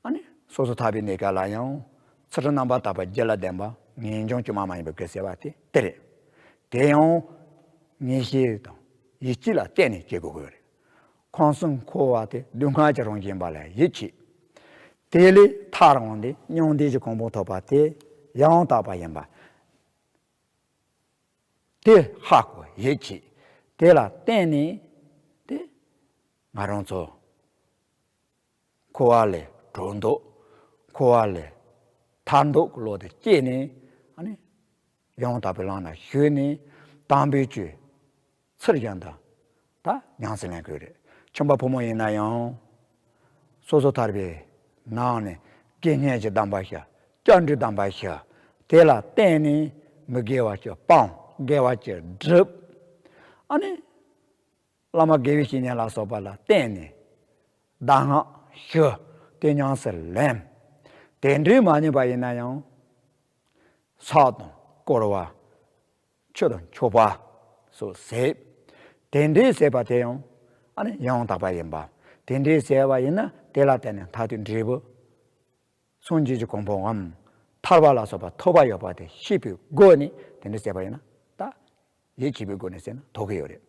ཨ་ནི་སོ་སོ་ཐར་པའི་གནས་སྐབས་ལ་ཡང་ཚུལ་ཁྲིམས་རྣམ་པར་དག་པའི་རྒྱུད་ལ་ལྡན་པ། ངེས་འབྱུང་བཅོས་མ་མ་ཡིན་པའི་རྒྱུ་ཟེར་བ་དེ་དེ་རེད། དེ་ཡང་ངེས་ཤེས་དང་ཡིད་ཆེས་ལ་བརྟེན་ནས་སྐྱེ་དགོས་ཀྱི་ཡོད་རེད། ཁམས་གསུམ་འཁོར་བ་དེ་སྡུག་བསྔལ་གྱི་རང་བཞིན་ཡིན་པ་ལ་ཡིད་ཆེས། དེ་ལས་ཐར་འོང་སྟེ་མྱང་འདས་ཀྱི་གོ་འཕང་ཐོབ་པ་དེ་ཡང་དག་པ་ཡིན་པ། དེ་ཧ་གོ་ཡིད་ཆེས། དེ་ལ་བརྟེན་ནས་དེ་ང་རང་ཚོ་འཁོར་བ་ལས་གྲོལ་འདོད། འཁོར་བ་ལས་ཐར་འདོད་ཀྱི་བློ་དེ་སྐྱེས་ནས། ཨ་ནི་ཡང་དག་པའི་ལམ་ལ་ཞུགས་ནས་དམ་པའི་ཆོས་ཚུལ་བཞིན་དུ་ད་ཉམས་སུ་ལེན་དགོས་རེད། ཆུང་པ་ཕོ་མོ་ཡིན་ན་ཡང་སོ་སོ་ཐར་པའི་ནང་ནས་དགེ་བསྙེན་གྱི་གདམས་པ་ཞུ། བཅར་འདྲིའི་གདམས་པ་ཞུ། དེ་ལ་བརྟེན་ནས་མི་དགེ་བ་ཅིག་སྤང་། དགེ་བ་ཅིག་སྒྲུབ། ཨ་ནི་བླ་མ་དགེ་བའི་བཤེས་གཉེན་ལ་སོགས་པ་ལ་བརྟེན་ནས་གདམས་ངག་ཞུ། དེ་ཉམས་སུ་ལེན། དེ་འདྲའི་མ་ཉམས་པ་ཡིན་ན་ཡང་ཕྱག་དང་བསྐོར་བ། ཆོས་དང་མཆོད་པ་སོགས་ཟེར། དེ་འདྲའི་ཟེར་བ་དེ་ཡང་ཨ་ནི་ཡང་དག་པ་ཡིན་པ། དེ་འདྲའི་ཟེར་བ་ཡིན་ན་དེ་ལ་བརྟེན་ནས་མཐར་ཐུག་འབྲས་བུ་སངས་རྒྱས་ཀྱི་གོ་འཕང་ངམ་ཐར་པ་ལ་སོགས་པ་ཐོབ་པ་ཡོད་པ་དེ་ཤེས་པའི་སྒོ་ནས། དེ་འདྲའི་ཟེར་བ་ཡིན་ན་ད་ཡིད་ཆེས་པའི་སྒོ་ནས་ཟེར་ན་ཐོབ་ཀྱི་ཡོད་རེད།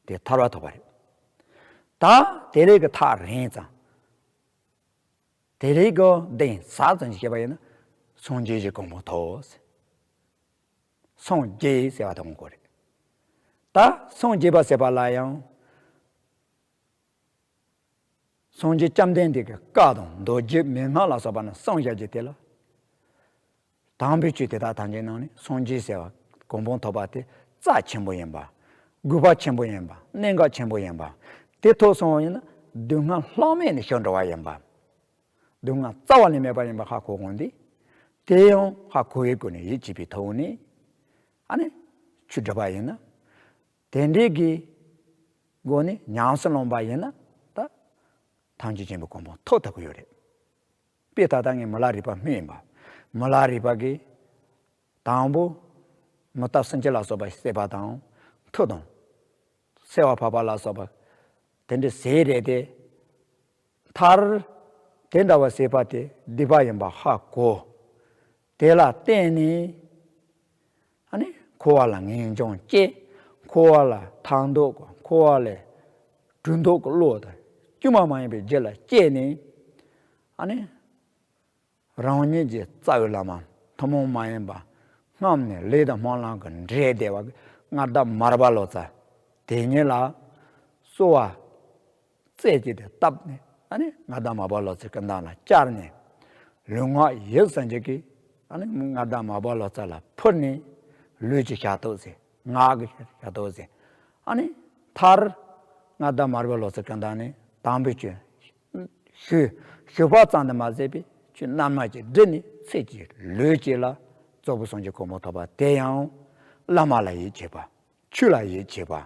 དེ་ཐར་པ་ཐོབ་པ་རེད། ད་དེ་རིགས་ཀྱི་ཐག་རིང་ཙམ། དེ་རིགས་ཀྱི་གདེང་ཟབ་ཙམ་ཞིག་བྱས་པ་ཡིན་ན་སངས་རྒྱས་ཀྱི་གོ་འཕང་ཐོབ། སངས་རྒྱས་ཟེར་བ་དེ་ངོ་རྒོལ་རེད། ད་སངས་རྒྱས་པ་ཟེར་བ་ལ་ཡང་སངས་རྒྱས་བཅོམ་ལྡན་འདས་ཀྱི་བཀའ་དང་མདོ་རྒྱུད་མན་ངག་ལ་སོགས་པ་ནི་གསུངས་བཞག་རྒྱུ་དེ་ལ། དམ་པའི་ཆོས་དེ་དག་ཐམས་ཅད་ནང་ནས་སངས་རྒྱས་ཟེར་བ་གོ་འཕང་ཐོབ་པ་དེ་རྩ་ཆེན་པོ་ཡིན་པ། དགོས་པ་ཆེན་པོ་ཡིན་པ། གནད་འགག་ཆེན་པོ་ཡིན་པ། དེ་ཐོབ་སོང་བ་ཡིན་ན་སྡུག་བསྔལ་ལྷག་མེད་ནས་ཞི་འགྲོ་བ་ཡིན་པ། སྡུག་བསྔལ་རྩ་བ་ནས་མེད་པ་ཡིན་པ་ཧ་གོ་དགོས་ཏེ། དེ་ཡང་ཧ་གོ་བའི་སྒོ་ནས་ཡིད་ཆེས་པའི་ཐོག་ནས་ཨ་ནི་ཆོས་སྒྲུབ་པ་ཡིན་ན། དེ་འདྲའི་གི་སྒོ་ནས་ཉམས་སུ་བླངས་པ་ཡིན་ན་ད་ཐམས་ཅད་མཁྱེན་པའི་གོ་འཕང་ཐོབ་ཐུབ་ཀྱི་ཡོད་རེད། དཔེ་ད་ལྟ་ངས་མི་ལ་རས་པ་སྨོས་ཡིན་པ། མི་ལ་རས་པ་གིས་དང་པོ་མི་རྟག་སེམས་ཅན་ལ་སོགས་པ་བསད་པ་དང་། མཐུ་དང་། སེར་བ་ཕབ་པ་ལ་སོགས་པ་དེ་འདྲ་ཟས་རེད་དེ། མཐར་དེ་འདྲ་བ་བསད་པ་དེ་སྡིག་པ་ཡིན་པ་ཧ་གོ། དེ་ལ་བརྟེན་ནས་ཨ་ནི་འཁོར་བ་ལ་ངེས་འབྱུང་སྐྱེས། འཁོར་བ་ལ་ཐར་འདོད་ཀྱི། འཁོར་བ་ལས་གྲོལ་འདོད་ཀྱི་བློ་དང་དཀྱུས་མ་མ་ཡིན་པའི་རྒྱུད་ལ་སྐྱེས་ནས། ཨ་ནི་རང་ཉིད་ཀྱི་རྩ་བའི་བླ་མ་ཐུན་མོང་མ་ཡིན་པ། སྔོན་ནས་ལས་དང་སྨོན་ལམ་གྱི་འབྲེལ་བསྡད་པ་གི་མངའ་བདག་མར་པ་ལོ་ཙཱ་དེ་ཉིད་ལ་གསོལ་བ་རྩེ་གཅིག་ཏུ་བཏབ་ནས། ཨ་ནི་མངའ་བདག་མར་པ་ལོ་ཙཱའི་སྐུ་མདུན་ལ་བཅར་ནས། ལུས་ངག་ཡིད་གསུམ་གྱི་གི་ཨ་ནི་མངའ་བདག་མར་པ་ལོ་ཙཱ་ལ་ཕུལ་ནས། ལུས་ཀྱི་ཞབས་ཏོག་ཟེར། ངག་གི་ཞབས་ཏོག་ཟེར། ཨ་ནི་མཐར་མངའ་བདག་མར་པ་ལོ་ཙཱའི་སྐུ་མདུན་ནས་དམ་པའི་ཆོས་ཞུས། ཞུས་པ་ཙམ་དུ་མ་ཟད་པའི་ཆོས་རྣལ་མ་ཅིག་བསྒྲུབས་ནས། ཚེ་གཅིག་ལུས་གཅིག་ལ་རྫོགས་པའི་སངས་རྒྱས་གོ་འཕང་ཐོབ་པ་དེ་ཡང་བླ་མ་ལ་ཡིད་ཆེས་པ། ཆོས་ལ་ཡིད་ཆེས་པ།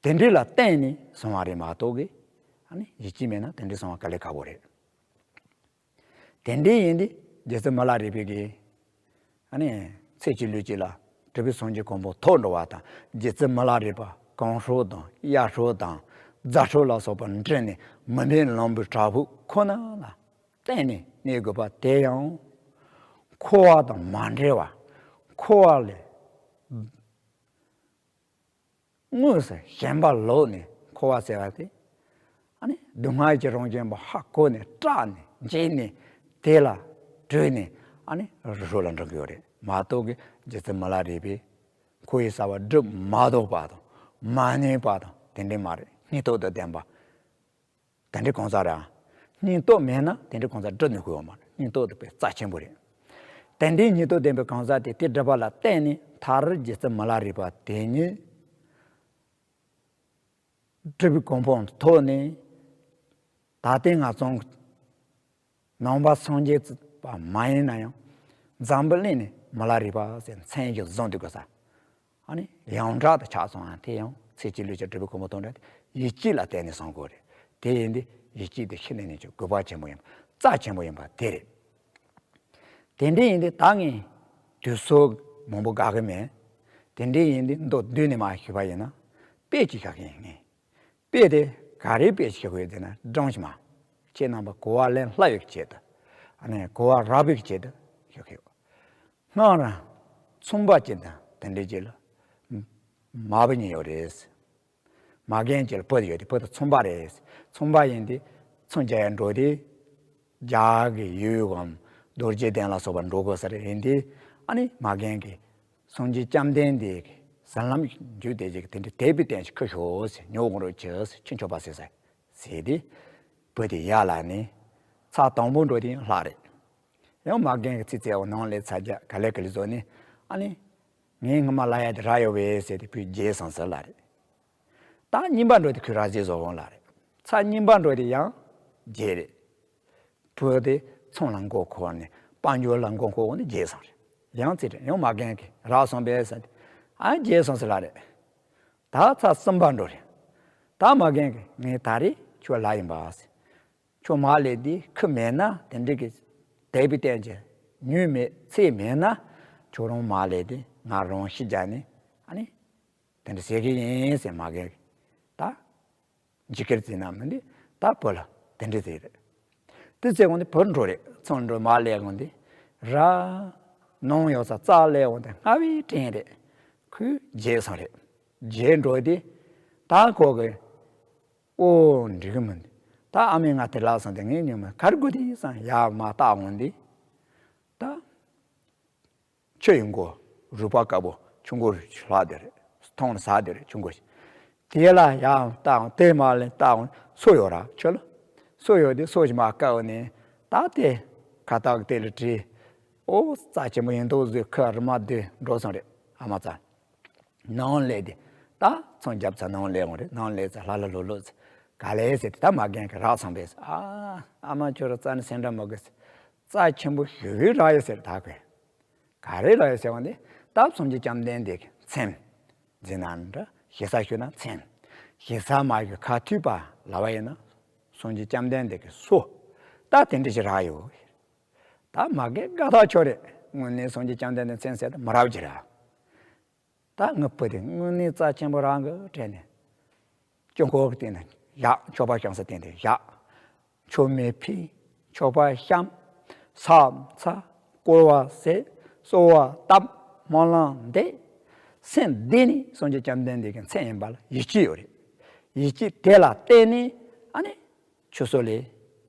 དེ་འདྲ་ལ་བརྟེན་ནས་སོང་བ་རེད་མ་གཏོགས་གི། ཨ་ནི་ཡིད་ཆེས་མེད་ན་དེ་འདྲ་སོང་བ་དཀའ་ལས་ཁག་པོ་རེད། དེ་འདྲ་ཡིན་དུས་རྗེ་བཙུན་མི་ལ་རས་པའི་གི་ཨ་ནི་ཚེ་གཅིག་ལུས་གཅིག་ལ་གྲུབ་པའི་སངས་རྒྱས་གོ་འཕང་ཐོབ་འགྲོ་བ་དང་། རྗེ་བཙུན་མི་ལ་རས་པ་གོང་སྲོལ་དང་ཡར་སྲོལ་དང་རྫ་སྲོལ་ལ་སོགས་པ་འདྲེས་ནས་མི་མེད་ལམ་བུའི་བྲག་ཕུག་ཁོ་ན་ལ་བརྟེན་ནས་གནས་དགོས་པ་དེ་ཡང་འཁོར་བ་དང་མ་འབྲེལ་བ། འཁོར་བ་ལས་དངོས་སུ་ཞེན་པ་ལོག་ནས། འཁོར་བ་ཟེར་བ་དེ་ཨ་ནི་སྡུག་བསྔལ་གྱི་རང་བཞིན་པ་ཧ་གོ་ནས་སྐྲག་ནས་འཇིགས་ནས་དེ་ལ་གྲོལ་ནས། ཨ་ནི་རི་ཁྲོད་ལ་འགྲོ་གི་ཡོད་རེད་མ་གཏོགས་གི། རྗེ་བཙུན་མི་ལ་རས་པས་འཁོར་བའི་གསང་བ་སྒྲུབ་མ་ཐུབ་པ་དང་མ་ནུས་པ་དང་དེ་འདྲ་མ་རེད། སྙིང་སྟོབས་དང་ལྡན་པ། དེ་འདྲའི་གང་ཟག་རེད། སྙིང་སྟོབས་མེད་ན་དེ་འདྲའི་གང་ཟག་སྒྲུབ་ནུས་ཀྱི་ཡོད་མ་རེད། སྙིང་སྟོབས་དེ་དཔེ་རྩ་ཆེན་པོ་རེད། དེ་འདྲའི་སྙིང་སྟོབས་ལྡན་པའི་གང་ཟག་དེ་དེ་སྒྲུབ་པ་ལ་བརྟེན་ནས་མཐར་རྗེ་བཙུན་མི་ལ་རས་པ་དེ་ཉིད་གྲུབ་པའི་གོ་འཕང་ཐོབ་ནས། ད་ལྟའི་ང་ཚོ་ནང་པ་སངས་རྒྱས་པ་མ་ཡིན་ན་ཡང་འཛམ་བུ་གླིང་ནས་མི་ལ་རས་པ་ཟེར་མཚན་ཞིག་བཟུང་སྡོད་དགོས་ས། ཨ་ནི་ཡོངས་གྲགས་དུ་ཆགས་སོང་། ཨ་དེ་ཡང་ཚེ་གཅིག་ལུས་གཅིག་གྲུབ་པའི་གོ་འཕང་ཐོབ་འདྲ་དེ་ཡིད་ཆེས་ལ་བརྟེན་ནས་སོང་དགོས་རེད། དེ་ཡིན་དུས་ཡིད་ཆེས་དེ་ཤིན་ཏུ་ནས་ཀྱང་དགོས་པ་ཆེན་པོ་ཡིན་པ། རྩ་ཆེན་པོ་ཡིན་པ་དེ་རེད། དེ་འདྲ་ཡིན་དུས་ད་ངས་དུས་ཚོད་མང་པོ་དགའ་གི་མེད། དེ་འདྲ་ཡིན་དུས་མདོར་བསྡུས་ནས་མར་ཞུས་པ་ཡིན་ན། དཔེ་ཅིག་བཞག་གི་ཡིན། ངས་དཔེ་དེ་ག་རེའི་དཔེ་ཞིག་བཞག་གི་ཡོད་ཟེར་ན། སྒྲོམ་ཞིག་མ། ཁྱེད་རྣམ་པ་གོ་བ་ལེན་སླ་བའི་ཆེད་དུ། ཨ་ནི་གོ་བ་རག་པའི་ཆེད་དུ་བཞག་གི་ཡོད། སྔགས་རང་མཚུངས་པ་ཅིག་དང་དེ་འདྲའི་ཅིག་ལ་མ་བུ་གཉིས་ཡོད་རེད། མ་རྒན་གྱི་བུ་ཡོད་དེ་བུ་དང་མཚུངས་པ་རེད། མཚུངས་པ་ཡིན་དེ་མཚོ་རྒྱ་ཡན་འགྲོ་དེ་རྒྱ་གི་ཡུལ་གམ་རྡོ་རྗེ་གདན་ལ་སོགས་པ་འགྲོ་དགོས་ས་རེད། ཡིན་དེ་ཨ་ནི་མ་རྒན་གྱི་སངས་རྒྱས་བཅོམ་ལྡན་འདས་ཀྱི་ཟིན་ལམ་རྒྱུད་དེ་ཅིག་དེ་འདྲའི་དད་པའི་རྟེན་ཞིག་ཁུར་ཤོག་ཟེར། ཉོ་དགོས་རོགས་གྱིས་ཟེར། ཁྱེད་མཆོད་པ་ཟེར་ཟེར་ཟེར་དེ་བུ་དེ་ཡར་ལ་ནི་ཚར་དང་པོ་འགྲོ་དེ་ཡང་ལྷག་རེད། ཡང་མ་རྒན་གྱི་ཚིག་བཙལ་བ་ནང་ལས་ཚར་རྒྱ་ག་ལེ་ག་ལེ་བཟོ་ནི་ཨ་ནི་ངའི་སྔ་མ་ལ་ཡ་དེ་རག་ཡོད་བས་ཟེར་དེ་བུས་བརྗེད་སོང་ཟེར་ལ་རེད། ད་གཉིས་པ་འགྲོ་དེ་ཁོས་ར་བཟི་བཟོ་འོང་ལ་རེད། ཚར་གཉིས་པ་འགྲོ་དེ་ཡང་བརྗེད་རེད། བུ་དེ་ཚོང་ལ་མགོ་འཁོར་ནས་དཔལ་འབྱོར་ལ་མགོ་འཁོར་འོང་ནས་བརྗེད་སོང་རེད། ཡང་ཚིག་རེད། ཡང་མ་རྒན་གྱི་རག་སོང་བས་ཟེར་དེ་ཨ་བརྗེད་སོང་ཟེར་ལ་རེད། ད་ཚར་གསུམ་པ་འགྲོ་རེད། ད་མ་རྒན་གྱི་ངས་ད་རེས་ཁྱོད་ལ་ཡིན་པ་ཟེར། ཁྱོད་མ་ལས་དེ་ཁུ་མེད་ན་དེ་འདྲ་གི་དད་པའི་རྟེན་གྱི་ཉོས་མེད་ཚེ་མེད་ན་ཁྱོད་རང་མ་ལས་དེ་ང་རང་ཤི་རྒྱ་ནི་ཨ་ནི་དེ་འདྲ་ཟེར་གི་ཡིན་ཟེར་མ་རྒན་གྱི་ད་འཇིགས་སྐུལ་བྱས་ན་མི་འདི་ད་བུ་ལ་དེ་འདྲ་ཟེར་རེད། དེ་ཚེ་གོང་དེ་བུ་འགྲོ་རེད། ཚོང་འགྲོ་མ་ལས་གོང་དེ་ར་ནང་ཡོད་ས་རྩ་ལས་གོང་དེ་སྔ་བའི་དྲན་རེད། ཁོས་བརྗེད་སོང་རེད། བརྗེད་འགྲོ་དེ་ད་ཁོ་གི་ཨོ་འགྲིག་གི་མིན། ད་ཨ་མས་ང་དེ་ལབ་སོང་དེ་ངས་ཉོན་མོངས་ག་རེ་དགོས་དེ་བསམ་ཡར་མར་བལྟ་འོང་དེ། ད་ཆུ་ཡི་མགོ་རུས་པ་དཀར་པོ་ཆུ་མགོ་ལྷག་དེ་རེད། མཐོང་ན་ཟག་དེ་རེད་ཆུ་མགོ་ཞིག་དེ་ལ་ཡར་བལྟ་འོང་དེ་མར་ལ་བལྟ་འོང་སོ་ཡོད་ར་ཆུ་ལ། སོ་ཡོད་དེ་སོ་ཞིག་མར་བཀབ་ནས་ད་དེ་ཁ་བཏགས་དེ་ལ་བྲིས། ཨོ་རྩ་ཆེན་པོ་ཡིན་མདོག་བཟོས་ཁུ་རུ་མ་དེ་འགྲོ་སོང་རེད་ཨ་མ་རྩ། ནང་ལས་དེ་ད་ཚང་རྒྱབ་ཚ་ནང་ལས་འོང་རེད། ནང་ལས་ཚ་ལྷ་ལྷ་ལྷོ་ལྷོ་ཚ་ག་ལས་ཟེར་དེ་ད་མ་རྒན་གྱི་རག་སོང་བས་ཨ་ཨ་མ་ཁྱོད་ར་རྩ་ནི་སེམས་འདྲ་མོ་གི་རྩ་ཆེན་པོ་ཞུ་བའི་རག་ཡོད་ཟེར་ད་གོས་ག་རེ་རག་ཡོད་ཟེར་བ་འདི་ད་སངས་རྒྱས་བཅོམ་ལྡན་འདས་ཀྱི་མཚན་འཛིན་ན་འདྲ་ཞེ་ས་ཞུ་ན་མཚན་ཞེ་ས་མ་ཞུ་ཁ་ཐུས་པ་ལ་བ་ཡིན་ན་སངས་རྒྱས་བཅོམ་ལྡན་འདས་ཀྱི་སོ་ད་དེ་འདྲ་ཞིག་རག་ཡོད། ད་མ་རྒན་དགའ་ཐག་ཆོད་རེད། དངོས་གནས་སངས་རྒྱས་བཅོམ་ལྡན་འདས་མཚན་ཟེར་ད་མི་རབས་ཀྱི་ར། ད་ངའི་བུ་དེ་དངོས་གནས་རྩ་ཆེན་པོ་རང་གི་དྲན་ནས། སྐྱོ་འཁོར་གྱི་སྟེང་ནས་བཞག་མཆོད་པ་བཤམས་ས་སྟེང་དེ་བཞག་མཆོད་མེ་ཕུལ། མཆོད་པ་བཤམས། ས་ཚ། བསྐོར་བ་ཟས། གསོལ་བ་བཏབ། སྨོན་ལམ་འདེབས། སེམས་བདེ་ནས་སངས་རྒྱས་བཅོམ་ལྡན་འདས་ཀྱི་མཚན་ཡིན་པ་ལ་ཡིད་ཆེས་ཡོད་རེད། ཡིད་ཆེས་དེ་ལ་བརྟེན་ནས་ཨ་ནི་ཆུ་སོ་ལས།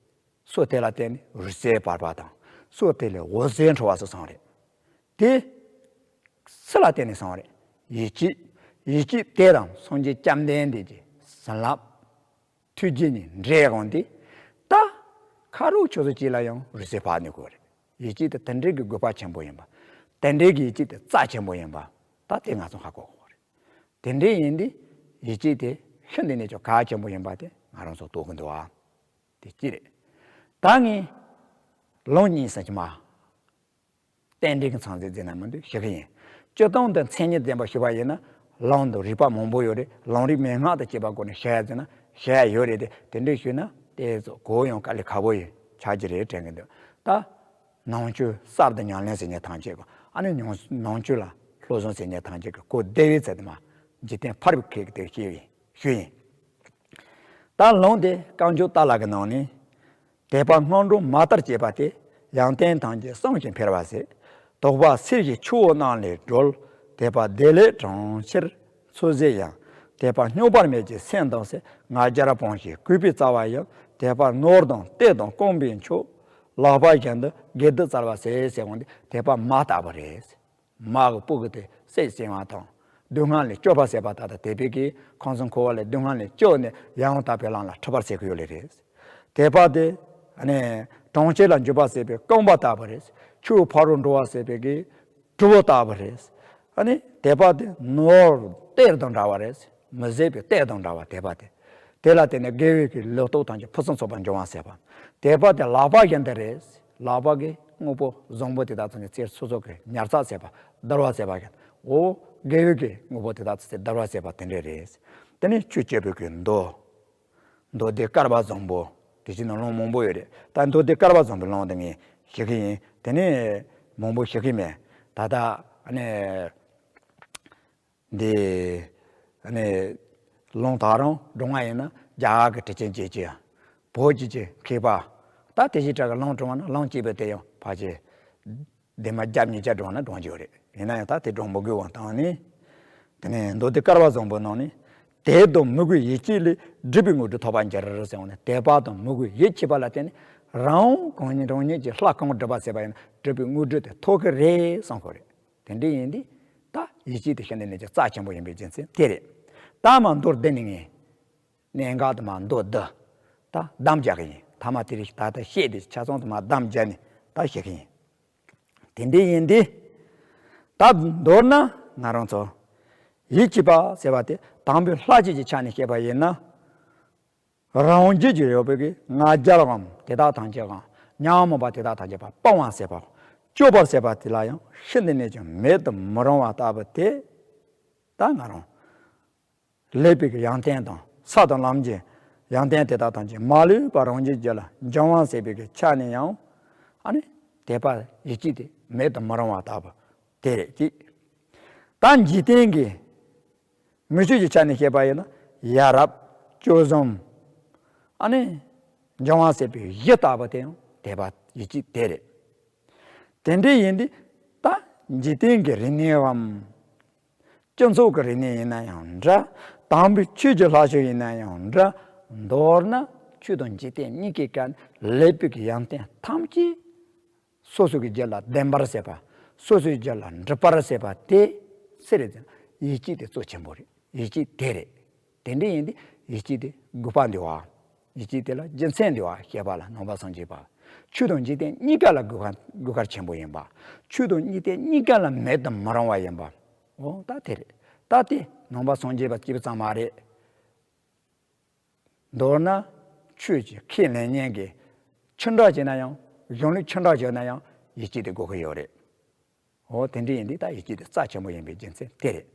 སོ་དེ་ལ་བརྟེན་ནས་རུས་སེལ་བར་པ་དང་། སོ་དེ་ལས་འོད་ཟེར་འཕྲོ་བ་སོགས་སོང་རེད། དེ་སུ་ལ་བརྟེན་ནས་སོང་རེད། ཡིད་ཆེས། ཡིད་ཆེས་དེ་དང་སངས་རྒྱས་བཅོམ་ལྡན་འདས་ཀྱི་བྱིན་རླབས་ཐུགས་རྗེ་གཉིས་འདྲེས་འོང་དུས་ད་ཁ་རོག་ཆོས་སུ་གཅིག་ལ་ཡང་རུས་སེལ་བར་ནས་དགོས་རེད། ཡིད་ཆེས་དེ་དེ་འདྲའི་གི་དགོས་པ་ཆེན་པོ་ཡིན་པ། དེ་འདྲའི་གི་ཡིད་ཆེས་དེ་རྩ་ཆེན་པོ་ཡིན་པ། ད་དེ་ང་ཚོ་ཧ་གོ་དགོས་རེད། དེ་འདྲའི་ཡིན་དུས་ཡིད་ཆེས་དེ་ཤིན་ཏུ་ནས་ཀྱང་གལ་ཆེན་པོ་ཡིན་པ་དེ་ང་རང་ཚོ་རྟོགས་ཀྱི་འདུག་ཨ། དེ་གཅིག་རེད། ད་ངས་ལུང་གཉིས་ཟེར་གྱི་མ། རྟེན་འབྲེལ་གྱི་མཚམས་ཚིགས་འཛིན་ན་མི་འདུག་ཞུ་གི་ཡིན། སྤྱིར་བཏང་དུ་མཚན་ཉིད་ལྡན་པ་ཞུ་བ་ཡིན་ན་ལུང་དང་རིགས་པ་མང་པོ་ཡོད་རེད། ལུང་རིགས་མན་ངག་དང་བཅས་པ་སྒོ་ནས་བཤད་ཟེར་ན་བཤད་ཡོད་རེད་དེ་དེ་འདྲ་ཞུས་ན་དེ་ཚོ་གོ་ཡང་དཀའ་ལས་ཁག་པོ་ཡིན་ཆགས་ཀྱི་རེད་དྲན་གྱི་འདུག་ད་ནང་ཆོས་གསར་དུ་ཉམས་ལེན་ཟེར་མཁན་ཐམས་ཅད་ཀྱི་ཨ་ནི་ཉུང་ནང་ཆོས་ལ་སློབ་སྦྱོང་ཟེར་མཁན་ཐམས་ཅད་ཀྱི་གོ་བདེ་བའི་ཚད་དུ་མ་འཇིག་རྟེན་ཕ་རོལ་ཁེགས་དེ་ཤེས་ཡིན་ཞུ་ཡིན། ད་ལུང་དེ་བཀའ་འགྱུར་ལྟ་ལ་གི་ནང་ནས། དད་པ་སྔོན་འགྲོ་མ་ལྟར་བྱེད་པ་སྟེ། ཡོན་ཏན་ཐམས་ཅད་བསམ་ཞིང་འཕེལ་བར་བྱེད། དོགས་པ་སེལ་ཞིང་ཆུ་བོ་རྣམས་ལས་སྒྲོལ། དད་པ་བདེ་ལེགས་གྲོང་ཁྱེར་འཚོ་བྱེད་ཡང་། དད་པ་སྙོམས་པར་མེད་ཅིང་སེམས་དམ་བྱེད། ང་རྒྱལ་སྤོང་ཞིང་གུས་པས་སྩལ་བ་ཡང་། དད་པ་ནོར་དང་གཏེར་དང་རྐང་པའི་མཆོག་ལག་པ་བཞིན་དུ་དགེ་སྡིག་བརྩལ་བར་བྱེད་ཟེར་འོང་དེ་དད་པ་མ་ལྟ་བུ་རེད། མ་གི་སྤུ་གུ་དེ་བསད་ཟིན་པ་དང་། སྡུག་བསྔལ་ལས་སྐྱོབ་པ་ཟེར་བ་ད་ལྟ་དད་པའི་གིས་ཁམས་གསུམ་འཁོར་བ་ལས་སྡུག་བསྔལ་ལས་སྐྱོབ་ནས་ཡང་དག་པའི་ལམ་ལ་ཁྲིད་པར་བྱེད་ཀྱི་ཡོད་ལེ་རེད། དད་པ་དེ་ཨ་ནི་གྲོང་ཁྱེར་ལ་འཇུག་པ་ཟེར་བའི་རྐང་པ་ལྟ་བུ་རེད། ཆུ་ཕ་རོལ་འགྲོ་བ་ཟེར་བའི་གི་གྲུ་བོ་ལྟ་བུ་རེད། ཨ་ནི་དད་པ་དེ་ནོར་གཏེར་དང་འདྲ་བ་རེད། མི་ཟད་པའི་གཏེར་དང་འདྲ་བ་དད་པ་དེ། དེ་ལ་བརྟེན་ནས་དགེ་བའི་གི་ལོ་ཏོག་ཐམས་ཅད་ཕུན་སུམ་ཚོགས་པར་འབྱུང་བ་ཟེར་བ། དད་པ་དེ་ལག་པ་བཞིན་དུ་རེད། ལག་པ་གི་དངོས་པོ་བཟང་པོ་དེ་དག་ཚོ་ནི་རྩེར་སོ་སོ་གི་ཉར་ཚགས་བྱས་པ་བསྡུ་བ་བྱས་པ་ཡིན། འོ་དགེ་བའི་གི་དངོས་པོ་དེ་དག་ཚོ་རྩེར་བསྡུ་བ་བྱས་པ་དེ་འདྲ་རེད། དེ་ནི་ཆོས་སྤྱོད་པའི་གི་མདོ། མདོ་སྡེ་བཀར་པ་བཟང་པོ་དེ་བཞིན་ནོ་ལུང་མང་པོ་ཡོད་རེད། ད་མདོ་སྡེ་བཀར་པ་བཟང་པོའི་ལུང་དེ་ངས་ཞུ་གི་ཡིན། དེ་ནི་མང་པོ་ཞུ་གི་མེད། ད་ལྟ་ཨ་ནི། འདི་ཨ་ནི་ལུང་ད་རུང་སྒྲུང་བ་ཡིན་ན་རྒྱ་གར་གྱི་ཁྲིད་ཆེན་བྱེད་ཀྱི་བོད་ཀྱི་ཀྱི་མཁས་པ། ད་དེ་བཞིན་གྲགས་ཀྱི་ལུང་སྒྲུང་བ་ན་ལུང་གཅིག་པའི་དེ་ཡང་ཕལ་ཆེར་ ལྡན་མ་བརྒྱ་ཉིས་བརྒྱ་བགྲངས་ན་བགྲང་རྒྱུ་རེད། ཡིན་ན་ཡང་ད་དེ་བགྲང་མི་དགོས་པ་བཏང་ནས། དེ་ནས་མདོ་སྡེ་བཀར་བ་བཟང་པོའི་ནང་ནས། དད་དང་མོས་གུས་ཡིད་ཆེས་ལས། སྒྲིབ་པའི་དངོས་གྲུབ་ཐོབ་པར་འགྱུར་ཟེར་བ་ནས། དད་པ་དང་མོས་གུས་ཡིད་ཆེས་པ་ལ་བརྟེན་ནས། རང་གང་ཉིད་རང་ཉིད་ཀྱིས་ལྷ་གང་སྒྲུབ་པ་བྱས་པ་ཡིན་ན། སྒྲུབ་པའི་དངོས་གྲུབ་དེ་ཐོབ་ཀྱི་རེད་གསུང་གི་རེད། དེ་འདྲ་ཡིན་དུས། ད་ཡིད་ཆེས་དེ་ཤིན་ཏུ་ནས་ཀྱང་རྩ་ཆེན་པོ་ཡིན་པའི་རྒྱུ་མཚན་དེ་རེད། ད་མ་མདོར་བསྡུས་ནས་ངས། གནད་འགག་དུ་མ་མདོར་བསྡུས། ད་གདམས་རྒྱག་གི་ཡིན། ཐ་མ་དེ་རིང་ད་ལྟ་བཤད་དེ་ཆ་ཚང་དུ་མ་གདམས་རྒྱག་ནས་ད་བཤད་གི་ཡིན། དེ་འདྲ་ཡིན་དུས། ད་མདོར་ན་ང་རང་ཚོ། ཡིད་ཆེས་པ་ཟེར་བ་དེ་དང་པོའི་ལྷ་ཆོས་ཀྱི་ཆ་ནས་བཤད་པ་ཡིན་ན། རང་རྒྱུད་ཀྱི་ཡོད་པའི་གི་ང་རྒྱལ་བའམ་དེ་དག་ཐམས་ཅད་ཀྱང་ཉོན་མོངས་པ་དེ་དག་ཐམས་ཅད་པ་སྤང་བ་ཟེར་བ། སྤྱོད་པ་ཟེར་བ་དེ་ལ་ཡང་ཤིན་ཏུ་ནས་ཀྱང་མེད་དུ་མི་རུང་བ་ལྟ་བུ་དེ། ད་ང་རང་ལེགས་པའི་གི་ཡོན་ཏན་དང་ས་དང་ལམ་གྱི་ཡོན་ཏན་དེ་དག་ཐམས་ཅད་མ་ལུས་པ་རང་རྒྱུད་རྒྱུད་ལ་འབྱུང་བ་ཟེར་བའི་གི་ཆ་ནས་ཡང་། ཨ་ནི་དད་པ་ཡིད་ཆེས་དེ་མེད་དུ་མི་རུང་བ་ལྟ་བུ་དེ་རེད་ཀྱི། ད་འཇིག་རྟེན་གྱི་མི་ཆོས་ཀྱི་ཆ་ནས་བཤད་པ་ཡིན་ན། ཡ་རབས། སྤྱོད་གསུམ། ཨ་ནི། འབྱུང་བ་ཟེར་བའི་གཞི་ལྟ་བུ་དེ་ཡང་དད་པ་ཡིད་ཆེས་དེ་རེད། དེ་འདྲ་ཡིན་དུས། ད་འཇིག་རྟེན་གྱི་རིག་གནས་བམ། སྤྱི་ཚོགས་ཀྱི་རིག་གནས་ཡིན་ན་ཡང་འདྲ། དམ་པའི་ཆོས་ཀྱི་ལྷ་ཆོས་ཡིན་ན་ཡང་འདྲ། མདོར་ན་ཆོས་དང་འཇིག་རྟེན་གཉིས་ཀའི་ཀ་ནས་ལེགས་པའི་གི་ཡོན་ཏན་ཐམས་ཅད། སོ་སོ་གི་རྒྱུད་ལ་ལྡན་པར་བྱེད་པ། སོ་སོའི་རྒྱུད་ལ་འགྲུབ་པར་བྱེད་པ་དེ་སུ་རེད་ཟེར་ན། ཡིད་ཆེས་དེ་གཙོ་ཆེན་པོ་རེད། ཡིད་ཆེས་དེ་རེད། དེ་འདྲ་ཡིན་དུས་ཡིད་ཆེས་དེ་དགོས་པ་འདུལ་བ། ཡིད་ཆེས་དེ་ལ་རྒྱུ་མཚན་འདུལ་བ་ཞེས་པ་ལ་ནང་པ་སངས་རྒྱས་པ། ཆོས་དང་འཇིག་རྟེན་གཉིས་ཀ་ལ་དགོས་པ་དགོས་གལ་ཆེན་པོ་ཡིན་པ། ཆོས་དང་འཇིག་རྟེན་གཉིས་ཀ་ལ་མེད་དུ་མི་རུང་བ་ཡིན་པ། འོ་ད་དེ་རེད། ད་དེ་ནང་པ་སངས་རྒྱས་པ་སྐྱེས་པ་ཙམ་མ་རེད། མདོར་ན་ཆོས་ཀྱི་ཁས་ལེན་མཁན་གྱི་ཆོས་གྲོགས་བྱས་ན་ཡང་། གཞུང་ལུགས་ཆོས་གྲོགས་བྱས་ན་ཡང་ཡིད་ཆེས་དེ་དགོས་ཀྱི་ཡོད་རེད། འོ་དེ་འདྲ་ཡིན་དུས་ད་ཡིད་ཆེས་དེ་རྩ་ཆེན་པོ་ཡིན་པའི་རྒྱུ་མཚན་དེ་རེད།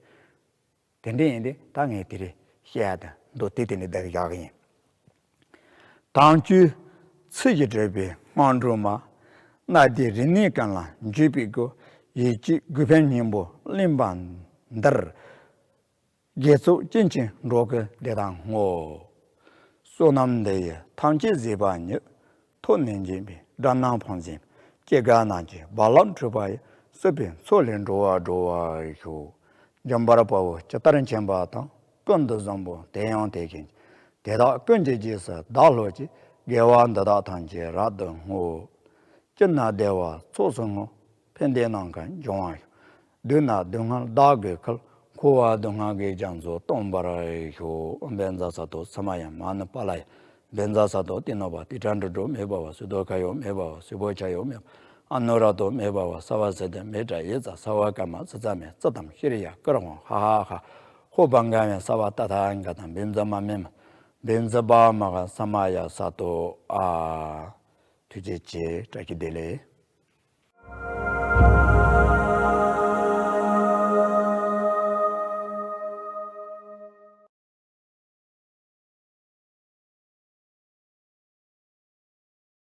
དེ་འདྲ་ཡིན་དུས་ད་ངས་དེ་རིང་བཤད་ཡ་དེ་མདོ་དེ་དེ་ནས་བསྡུས་བཞག་གི་ཡིན། དམ་ཆོས་ཚུལ་བཞིན་སྒྲུབ་པའི་སྔོན་འགྲོ་མ། གནད་དེ་རིག་གནས་ཀུན་ལ་འཇུག་པའི་སྒོ། ཡིད་ཆེས་དགོས་ཕན་སྙིང་པོ་གླེང་བ་འདིར། དགེ་ཚོགས་ཀུན་གྱི་འགྲོ་ཀུན་བདེ་དང་བསྔོ། བསོད་ནམས་འདི་ཡིས་ཐམས་ཅད་གཟིགས་པ་ཉིད། ཐོབ་ནས་མཁྱེན་པའི་དགྲ་རྣམས་ཕམ་བྱས་ནས། སྐྱེ་རྒ་ན་འཆིའི་རྦ་རླབས་འཁྲུགས་པ་ཡི། སྲིད་པའི་མཚོ་ལས་འགྲོ་བ་སྒྲོལ་བར་ཤོག། འཇམ་དཔལ་དཔའ་བོས་ཇི་ལྟར་མཁྱེན་པ་དང་། ཀུན་ཏུ་བཟང་པོ་དེ་ཡང་དེ་བཞིན་གྱིས། དེ་དག་ཀུན་གྱི་རྗེས་སུ་བདག་སློབ་ཅིང་། དགེ་བ་འདི་དག་ཐམས་ཅད་རབ་ཏུ་བསྔོ། སྐྱིད་ན་བདེ་བ་ཚོགས་སུ་བསྔོ། ཕན་བདེ་ནམ་མཁའ་འབྱུང་བར་ཤོག། སྡུག་ན་སྡུག་བསྔལ་བདག་གིས་ཁུར། འཁོར་བ་སྡུག་བསྔལ་གྱི་རྒྱ་མཚོ་སྟོངས་པར་ཤོག། བཛྲ་ས་ཏྭ་ས་མ་ཡ་མ་ནུ་པཱ་ལ་ཡ། བཛྲ་ས་ཏྭ་ཏི་ནུ་པ། ཏི་ཏྲ་འབྲུ་སྒྲོ་མེ་བྷ་ཝ། སུ་དོ་ཁ་ཡོ་མེ་བྷ་ཝ། སུ་བྷོ་ཥ་ཡོ་མེ་བྷ་ཝ། ཨ་ནུ་ར་ཏོ་མེ་བྷ་ཝ། སརྦ་སིདྡྷི་མེ་ཏྲ་ཡེ་ཙ། སརྦ་ཀརྨ་ཙི་ཙ་མེ། ཙི་ཏམ་ཤྲི་ཡ་ཀུ་རུ་ཧཾ། ཧ་ཧ་ཧ། ཧོ་བྷ་ག་མེ་སརྦ་ཏ་ཐཱ་ག་ཏ། བཛྲ་མ་མེ་མ། བཛྲ་བྷཱ་མ་ཧཱ་ས་མ་ཡ་ས་ཏྭ། ཨ། ཐུགས་རྗེ་ཆེ། བཀྲ་ཤིས་བདེ་ལེགས།